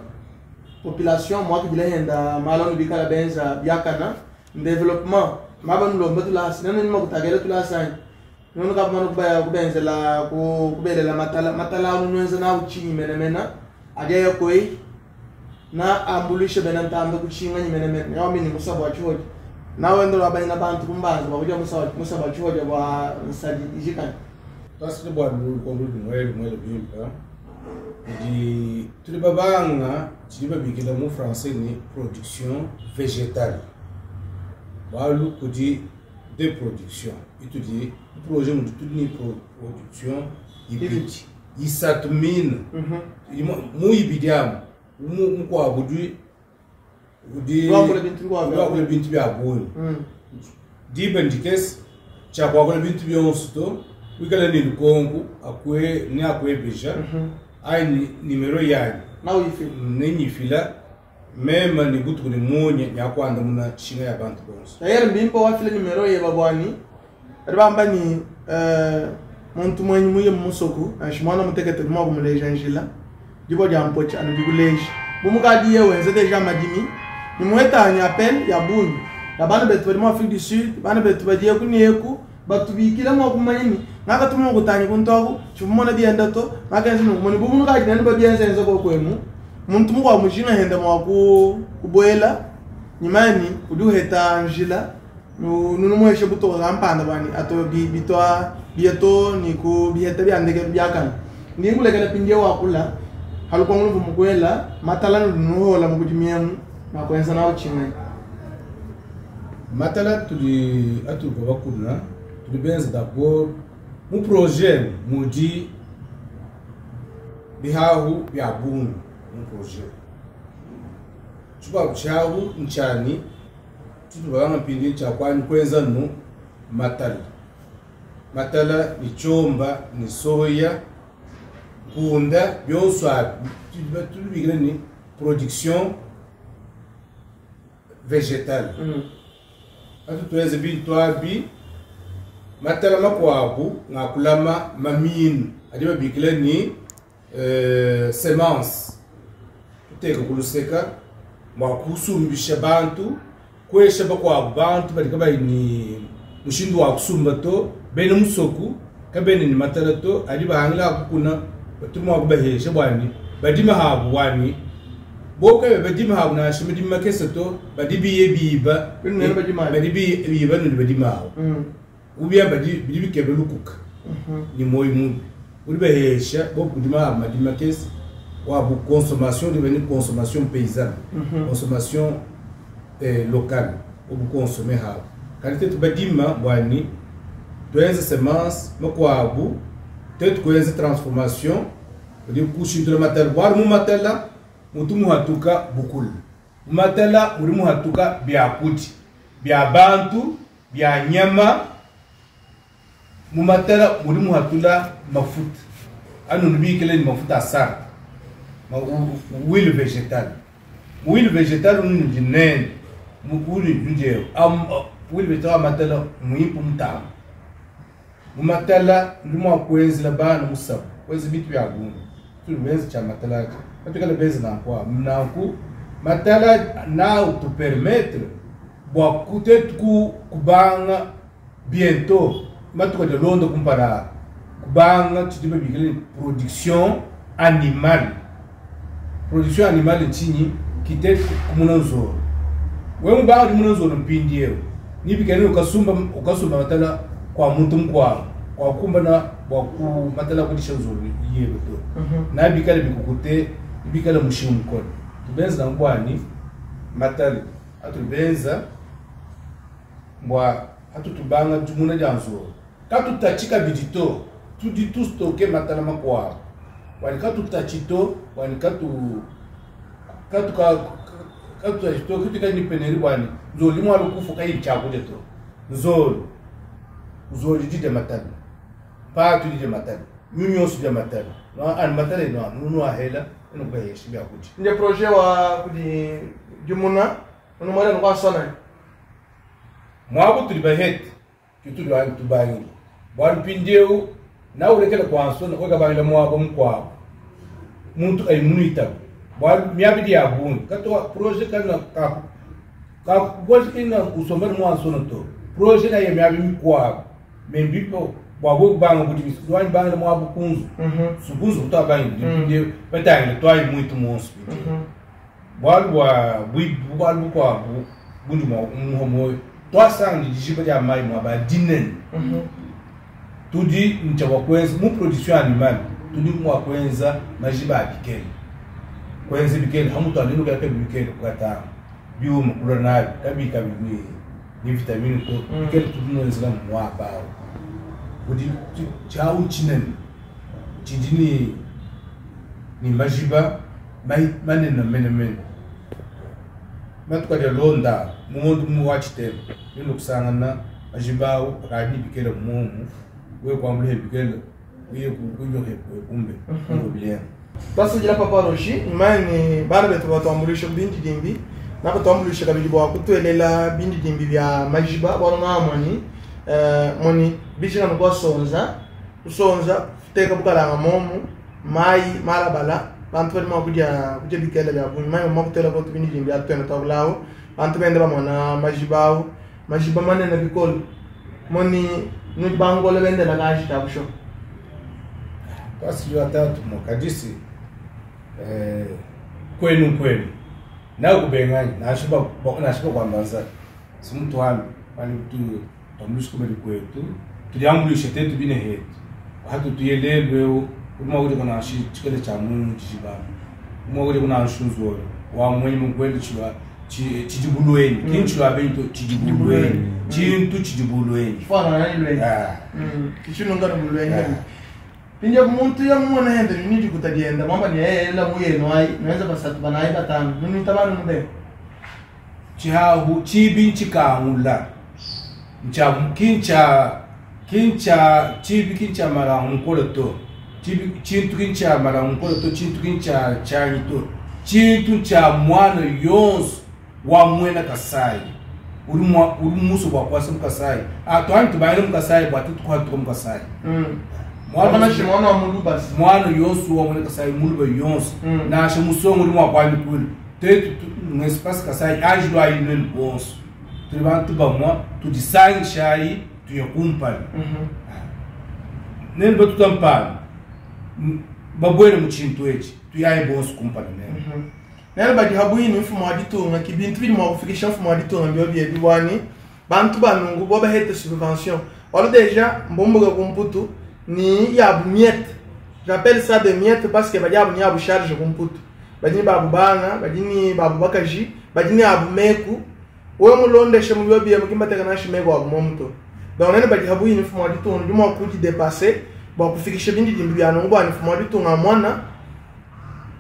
population mwa kibila henda malonu bikala benza biakana développement mabanu lomba tulasi nanu ni makutagela tulasi nunu kapamanu kubaya kubenzela kubelela matala matala anu nwenza na uchinyi menemena adia yakoi na ambulishe bena ntamba kuchinga nyi menemena yawa mini musaba wa chihoja na wendo lwa na bantu kumbanza bakuja musaba musaba wa chihoja bwa nsadi ijikani. Twasile bwa lukongo lumwe lumwe bimpa ndi tuli babanga tuli babikila mu français ni production végétale. Balu kudi de production itudi projet mutu tudi ni production ibidi isatu mine mu ibidi amu mukwabo di udi Lwakula bintu bikwabo. lwakula bintu bya bunyi diba ndikesi chakwakula bintu byonso to wikala ni lukongo akwe ni akwebeja ai ni nimero yanyu nawe ifila nenyifila mema ni butuku ni munye nyakwanda muna shinga ya bantu bonso. D'ailleurs mbimpa wafila nimero ye babwani bari bamba ni muntu mwenyi muye mumusoku nashi mwana mutekete mwa kumuleja njila dibo dia mpocha anu dikuleja bumukadi ye wenze deja madimi nimwetanya appel ya bunyi ya bana betu bali mu Afrique du Sud bana betu badiye kunieku batubikile mwa kumanya ni ngakatuma kutanya kuntwaku chivumona dienda to ngakenza nukumoni bumukadi nani babienzenze kokwemu muntu mukwa mujinga henda mwa ku kubwela nyimani udi uheta njila Nunumuheshe butoka kampanda bwani ato bitwa bieto ni ku biheta bya ndekelu byakana. Ndi nkulekela pindie wakula halukongo luvu mukwela matala nuhola mukudimiemu nakwenza nawo chimwe. Matala tudi atuka bakuna tudi benza d'abord mu projet mudi bihahu bya bungu mu projet. Chuba chahu nchani tutubanga pindi cha kwani kwenza nu matala. Matala ni chomba ni soya kunda byoswa tulibigire ni production végétale. Atu tuweze bintu abi matala makwabu ngakulama maminu adi babikile ni semence tuteka kuluseka mwakusumbisha bantu kwesha bakwabu bantu balika bali ni mushindu wa kusumba to bene musoku kabene ni matala to adi bahangila kukuna batumwa kubahesha bwani badima habu bwani boka badima habu na shimidi makesa to badibiye biba badibiye biba ni badima habu ubia badi bidibike belukuka ni moyo mubi ulibahesha bo kudima madima kesi wa bu consommation de venir consommation paysanne consommation locale obu consommer habu qualité tu badima bwani tuenze semence makwabu tetu kuenze transformation odi kushindula matala bwari mu matala mutu muhatuka bukulu matala muri muhatuka byakuti bya bantu bya nyama mu matala muri muhatula mafuta anu nubikele ni mafuta asara ma huile végétale huile végétale unu dinene mukuli nje am huile végétale matala muimpu mutama mu matala ndimo kwenzela bana musabu kwezi bitu ya gungu tu cha matala atukala bezi na kwa mnanku matala na tu permettre bwa kutet ku kubanga bientôt matuka de londo kumpara kubanga tudibe bigele production animale production animale chini kite kumunanzo we mubanga kumunanzo mpindie nibikene ukasumba matala kwa muntu mkwa kwa kumbana bwa ku matala kudisha nzoro yebe to na bikale bikukute bikale mushimu mkono tubenza ngwani matala atubenza mbwa atutubanga jumuna janzo katutachika bidito tudi tu stocker matala makwa wani katutachito wani katu katu ka katutachito kitu ni peneri wani nzoli mwa lukufu kai chakude to nzoli nzoli dide matala pa tu dide matala nyunyo su de matala no an matala no nunu ahela eno kwa yeshi bya kuji nde projet wa kudi jumuna ono mwana no kwa sona mwabu tuli bahet kitu lwa tubangi bwan pindeu na ulekela kwa sona kwa kabangila mwabo mkwabo muntu ay munuita bwan miabidi ya bun kato projet kana ka ka gozi na usomba mwa sona to projet na yemiabi mkwabo membipo bwabo banga kuti lwani banga mwabo kunzu sukunzu kutabangi pindeu batangile twai muito monso bwalu bwa bwalu kwa bundu mwa twasanga dijiba dia mai mwa ba dinen tudi ncha kwenza mu production animale tudi mwa kwenza majiba abikele kwenza bikele hamutu aninu ka bikele kata biuma kula na kabika bi ni vitamine to bikele tudi nwenza mwa ba udi chau chinen chidini ni majiba mai manena mene matuka de londa mumuntu muwachitema nino kusangana majibawo akani bikele mumu we kwamule bikele uye kunyohe kumbe ngo bilenga basujira papa roshi mani bana betu batwambulisha bindi dimbi na batwambulisha kabili bwa kutwelela bindi dimbi bya majiba bwana ngamoni moni bijina no kwasonza usonza teka bukalanga momu mai malabala bantu bali mwakuja kuja bikele bya bunyi mai mwakutela ko bindi dimbi atwena tabulawo bantu bende bamona majibawo majiba manene bikolo moni nudi bangole bende la kashi tabusho kasi watatu mokadisi kwenu kwenu na kubenganya nashiba nashiba kwambanza simuntu wami Bali tu tuambuluishe kubali kwetu tuliambulishe tetu bine hetu hatu tuyelelwe uma kuti kuna chikele cha mungu chichibaba uma kuti kuna nshunzolo wa mwenye mukweli chilwa chijibulweni kinchilwa bento chijibulweni chintu chijibulweni Fana nani lwenyi. Ah. Chilunga no bulwenyi. Pinja muntu ya mwana hende ni jikutadienda mamba ni ela muyeno ai naweza basatu banayi batano nuni tabanu mbe. Chihahu chibi nchikangula ncha kincha kincha chibi kincha mara nkolo to chibi chintu kincha mara nkolo to chintu kincha chanyi to chintu cha mwana yonso wa mwena Kasai uri mwa uri muso bwa kwasa mukasai atwani tubayele mukasai bwa tutukwa tuko mukasai. Mwana shimwana wa mulubasi. Mwana yonso wa mwena Kasai muluba yonso nashe musongo uri mwa kwami kulu tetu no espaço Kasai ajilo ayi nelo bonso tuli bantu bamwa tudisangishayi tuye kumpala nene batutampala babwere mu chintu echi tuyaye bonso kumpala nene. Nene badi habwini mfumo wa ditunga ki bintu bidi mwa kufikisha mfumo wa ditunga mbio bie bibwani bantu banungu bo bahete subvention walo deja mbomboga kumputu ni yabu miette. J'appelle ça des miettes parce que badi abu ni abu charge kumputu badi ni babu bana badi ni babu bakaji badi ni abu meku we mulondeshe mu bio bie mukimbateka na shimego abu momuto. Donc nene badi habwini mfumo wa ditunga ndi mwa kuti dépasser bwa kufikisha bindi dimbi bya nungu bwani mfumo wa ditunga mwana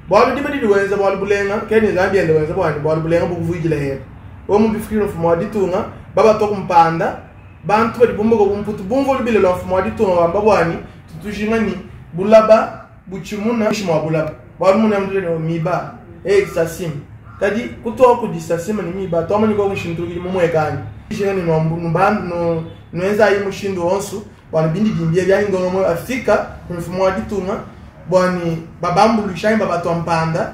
bwalu dima didi wenza bwalu bulenga keni Zambia ende wenza bwani bwalu bulenga bukuvujila hera we mu bifikiro mfumo wa ditunga baba toku mpanda bantu badi bumbuka kumputu bumva lubile lwa mfumo wa ditunga wamba bwani tutujinga ni bulaba buchimuna shimo wa bulaba bwalu muna mdule ni miba sasim kadi kutoa kudisasima ni miba twama ni kwa kushintulukili mumwekani jinga ni nwambu no nwenza ayi mushindu onsu bwani bindi dimbie bya ingono mwe Afrika mfumo wa ditunga bwani babambulisha imba batwa mpanda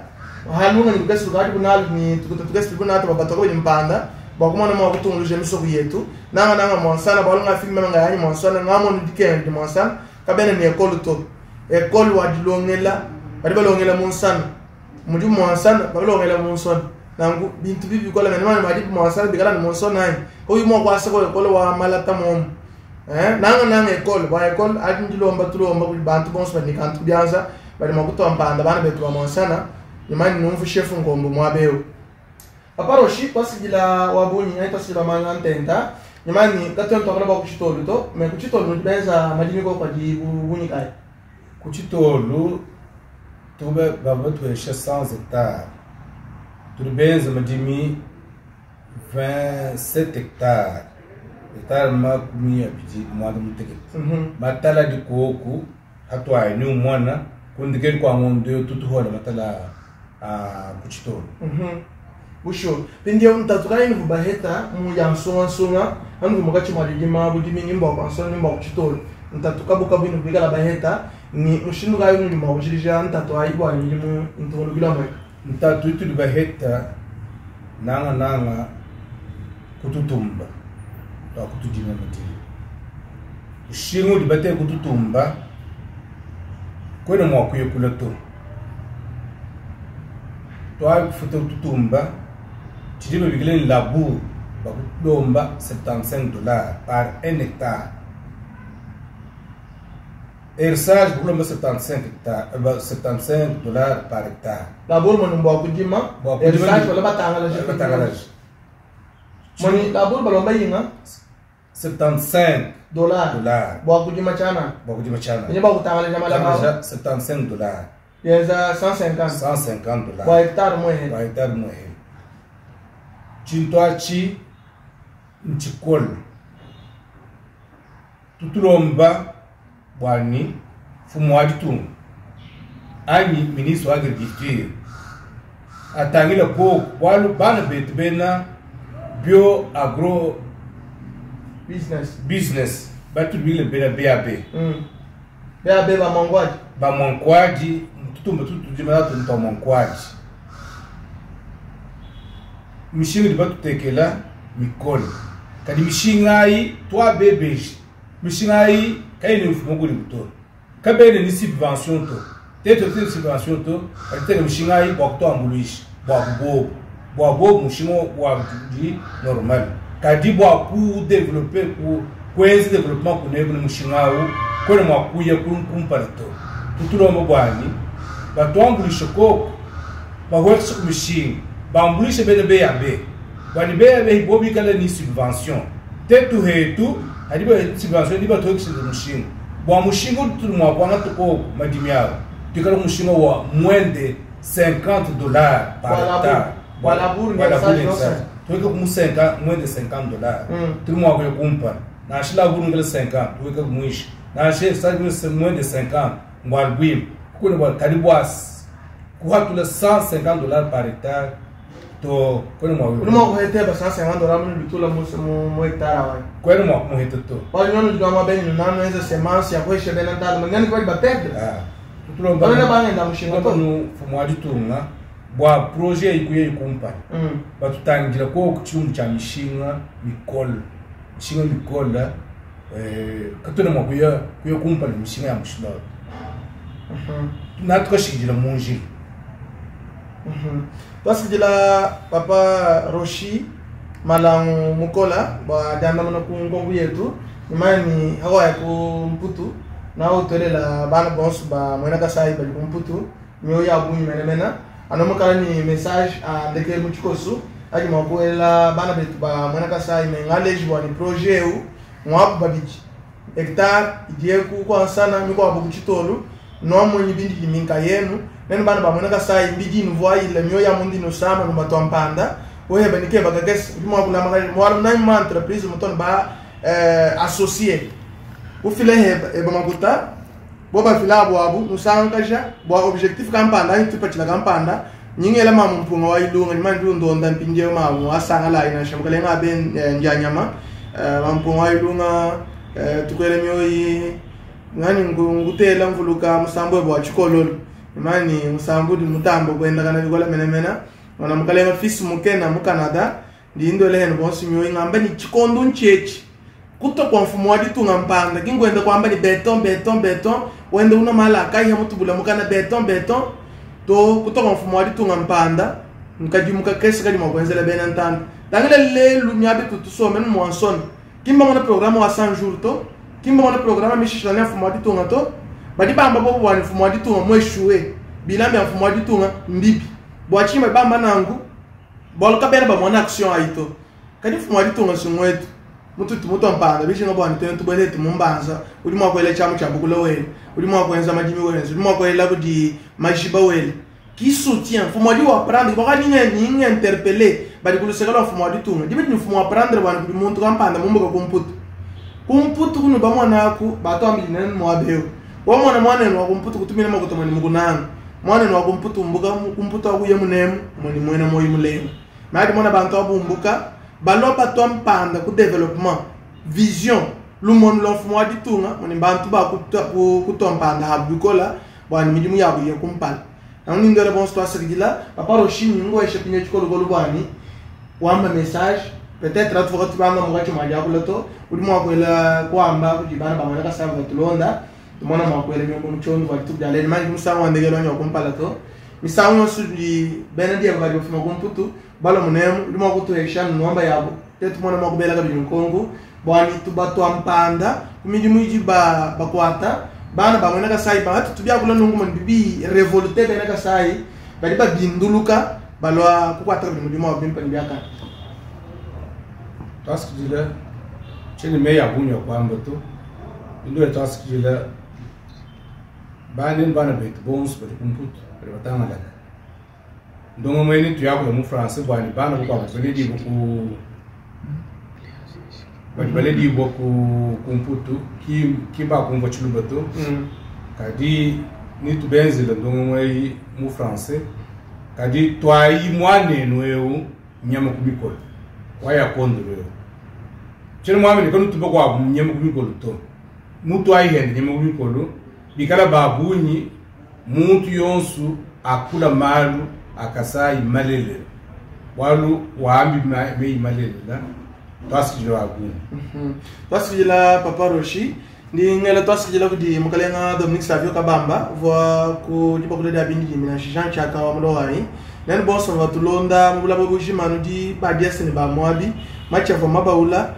halunga ni kugesi tukati kunalo ni tukuta tugesi kunalo babatwa kwa mpanda bakumana mwa kutunguluje misoko yetu nanga nanga mwansana balunga filme nga yanyi mwansana ngamo ni dikende mwansana kabene ni ekolu to ekolu wa dilongela bali balongela mwansana muri mwansana balongela mwansana nangu bintu bibi kola mene mane mali mwansana bikala ni mwansana ayi oyu mwa kwasa ko ekolu wa malata mom nanga nanga ekolu ba ekolu ati ndilomba tulomba kuli bantu bonso bali kantu byanza bali makuto mpanda bana betu ba mwansana imani numvu chef ngombo mwabeo aparoshi twasigila wabunyi ayi twasigila manga ntenta imani katwe twakala ba kuchitolu to me kuchitolu benza madimi ko kwadi bunyi kai kuchitolu tube baba twesha 100 hectares tulibenza madimi 27 hectares hectare makumi abidi mwanda mutekete matala dikoku hatwaye ni umwana kundikeli kwa ngondo tutuhola matala kuchitolu. Busho pindia mtatuka inu kubaheta mu ya nsonga nsonga anu kumukachi mwadidima budimi nimba kwa nsonga nimba kuchitolu ntatuka buka bwinu bikala baheta ni mushindu kayo ni mawujirija ntatu aibwa ni mu ntolugila mweka ntatu itu libaheta nanga nanga kututumba twa kutudima madini ushingu libate kututumba kwena mwakuye kula to twa kufuta kututumba chidima bikile ni labour bakulomba $75 par 1 hectare. Hersage bakulomba 75 hectare $75 par hectare. Labour moni mbwa kudima hersage wala batangala batangala moni labour balomba yinga $75 dollars bwa kudima chana bwa kudima chana ni bwa kutangala jamala ba $75 yenza 150 $150 bwa hectare mwe bwa hectare mwe chintu achi nchikolo tutulomba bwani fumu wa ditunga anyi ministre wa agriculture atangila ko bwalu bana betu bena bio agro business batubile bena BAB BAB ba mangwaji ba mangwaji tutumba tutujima tunta mangwaji mishinga di batutekela mikolo kadi mishinga ayi twabebeji mishinga ayi kaine mfumo guli buto kabene ni subvention to teto te subvention to batiteka mishinga ayi bwa kutwambuluisha bwa kubobo bwa bobo mushinga wa di normal. Kadi bua ku developper ku kuenza development kuneku ne mushinga awu kuena mua kuya kumpala to. Tutulomba buani batuambuluishe koku bahuekeshe ku mishinga bambuluishe bena BAB buani BAB bo bikala ni subvention tetu hetu hadi ba subvention ni batuhekeshe mushinga bua mushinga utudi mua kuangata koku madimi awu tuikala mushinga wa moins de $50 par hectare. Bua labour Bua labour ne ne tuweke ku 50 moins de $50 tuli mua kuya kumpala nansha labour ngela 50 tuweke kumwisha nansha sa moins de 50 ngwali bwima kukune bwa kadi bwa kuhatula $150 par hectare to kwene mua Uli mua kuheteba $150 mu bitula mu mu hectare awa. Kwene mua kumuheta to. Pode não nos uma bem não enza semence ya kweshe bena ntalo ngani kwali ba perdre. Tutulomba Bana bangenda mushinga to. Nu fumu wa ditunga bua projet ikuye ikumpala batutangira ko ku chilumbu cha mishinga mikolo mishinga mikola katona mwa kuya kuya kumpala mishinga ya mushinga natukashikidila munjila. Twasikidila papa Roshi Malangu Mukola bwa diandamana ku nkongo yetu imani hakwaya ku Mputu na utolela bana bonso ba mwena Kasai bali ku Mputu mioyo ya bunyi menemena anomukala ni message andeke mu tshikosu adi mua kuela bana betu ba mwena Kasai me ngaleji bwa ni projet eu mwabu babidi hectare idieku kwansana mikwabo ku tshitolu noamunyi bindi diminka yenu nenu bana ba mwena Kasai mbidi nuvoayile mioyo ya mundi nusama nubatwa mpanda oheba nikeba kakesi udi mua kulama kali mwalu nani ma entreprise mutoni ba associé ufile heba eba makuta bo bafila abo abu nusankaja bwa objectif kampanda ayi tupatshila kampanda nyingela mamu mpunga wa ilunga ni mandi undonda mpindiewu mamu asanga la ina shamukalenga abe njanyama mampunga wa ilunga tukwele mioyi ngani ngutela mvuluka musambo ebo wa tshikololo imani musambo udi mutambo kwenda kana bikola menemena wana mukalenga fils mukena mu Canada ndi indwele hene bonso mioyi ngamba ni tshikondo ntshetshi kuto kwa mfumo wa ditunga mpanda kingwenda kwamba ni beton beton beton wende una mala akaiha mutubula mukana beton beton to kuto kwa mfumo wa ditunga mpanda nkadi mukakesi kadi mwakwenzela bena ntanda tangile lelu miabe tutusome nu mwansona kimba mona programme wa 100 jours to kimba mona programme mishishilana ya mfumo wa ditunga to badi bamba bobo bwani mfumo wa ditunga mweshuwe bilambi ya mfumo wa ditunga mbibi bwachima bamba nangu bwaluka bena bamona action aito kadi mfumo wa ditunga singwetu mututu mutu mpanda bishinga bwani tena tubwele tumumbanza uli mwakwela chamu cha bukula wele uli mwakwenza madimi wele uli mwakwela kudi majiba wele qui soutient mfumo wa wa prendre baka ninge ninge interpeller bali kulusekela mfumo wa ditunga dibe ni mfumo wa prendre bwani kudi muntu kampanda mumbuka kumputu kumputu kunu bamwana aku bato ambili nene mwabeo wa mwana mwana wa kumputu kutumina makuta mwani mukunanga mwana wa kumputu mbuka kumputu akuye munemu mwani mwena moyi mulema madi mwana bantu abumbuka baloba twa mpanda ku development vision lumonu lwa mfumo wa ditunga mwani bantu ba kutwa mpanda habikola bwani midimu yabo ye kumpala nangu nindwele bonso twasikidila papa Roshi ningo eshe pinye tshikolokolo bwani wamba message peut-être atufoka tubamba mukatshi mwa diakula to udi mwakwela kuamba kudi bana bamwana kasaba batulonda tumona mwakwela miongo mutshondo bwa dituku dia lelu manje musangu wandekelo wanyi wakumpala to misangu yonso di bena diabo badi bafuma kumputu bala munemu udi mwakutuhesha nuamba yabo te tumona mwakubela kabidi nkongo bwani tubatwa mpanda kumidimu idi bakwata bana bamwena Kasai bangati tubyakula nungu mani bibi revolte bena Kasai badi babinduluka balwa kukwata kabidi mudimu wa bimpa ni byakana twasikidila tshini meya bunya kwamba to indwe twasikidila bana bana betu bonso badi kumputu badi batangalaka ndongo mwene tuyakula mu français bwani bana bukwabo baledibo ku badi baledibo ku kumputu ki ki bakumva tshiluba to kadi ni tubenzela ndongo mwei mu français kadi twayi mwanenu eu nyama kumikolo waya kondolo eu tshino mwamene kanu tuba kwa nyama kumikolo to mutu ayihende nyama kumikolo bikala babunyi muntu yonsu akula malu akasai malelela walu waambi mei malelela twasikidila wabunyi. Twasikidila papa Roshi ndi ngela twasikidila kudi mukalenga Dominique Savio Kabamba vwa ku dibakula dia bindi dimina Jean Chaka wa mulowai. Nenu bonso batulonda mu bulaba bujima nudi badiase ne bamuabi machi avua mabaula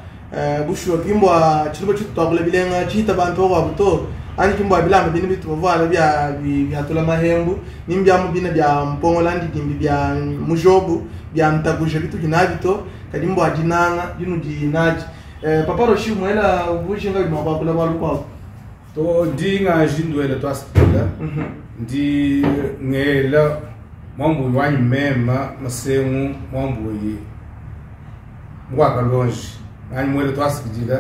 bushuwa kimbwa tshiluba tshitu twakula bilenga tshihita bantu bakwabu to anyi kimbwa bilamba bine bitu bavuala bia biatula mahembu nimbyamu bina bya mpongola ndidimbi bya mujobu bya ntakuja bitu binabi to kadi mbwa dinanga dinudi naji. Papa Roshi mwela bujinga bima kwakula balu kwabo to ndi ngaji ndwela twasipila ndi ngela mwambuyi wanyi mema masengu mwambuyi mwakalonji anyi mwela twasikidila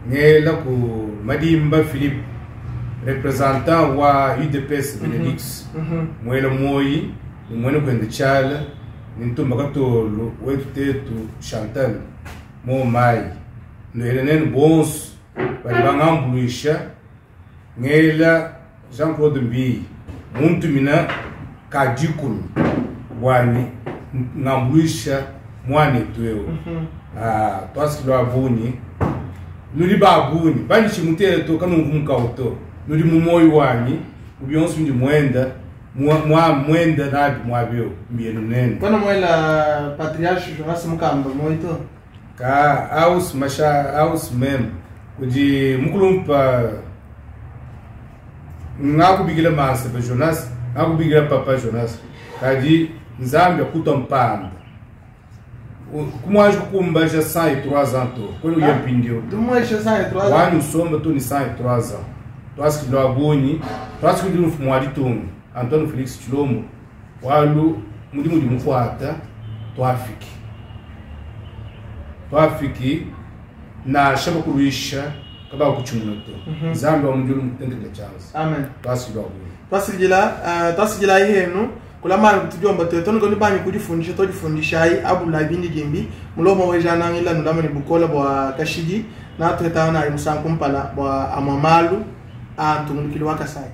ngela ku Madimba Philippe représentant wa UDPS Benelux. Mwela moyi ni mwene kwenda chala ni ntumba katolo wetu tetu Chantal mo mai ndwela nenu bonso bali bangambuluisha ngela Jean-Claude Mbiyi muntu mina kadikulu bwani ngambuluisha mwanetu ewu. Twasikilwa abunyi nuli babunyi banishi mutele to kanungu mukau to nuli mumoyo wanyi mubyonso ndi mwenda mwa mwenda nabi mwabyo mbiyenu nene Kwana mwela patriarche Jonas Mukamba moito ka aus masha aus mem kudi mukulumpa ngakubikila masa pa Jonas ngakubikila papa Jonas kadi Nzambi akuta mpanda kumwaji kukumbaja 103 ans to kwenu ya mpindio dumweshe 103 ans wani usomba to ni 103 ans twasikilwa abonyi twasikilwa mfumu wa litunga Antoine Felix Tshilombo walu mudimu di mukwata twafiki na shaba kulwisha kaba kuchimuna to Nzambi wa mujulu mutendekela chance. Amen. Twasikilwa abonyi twasikila ihenu kula mani kutujomba tweto niko nibanyi kujifundisha tojifundisha abula bindi jimbi mulomo wejanangila nulama ni bukola bwa kashidi na twetana nayi musankumpala bwa amwamalu antungulukili wa Kasai.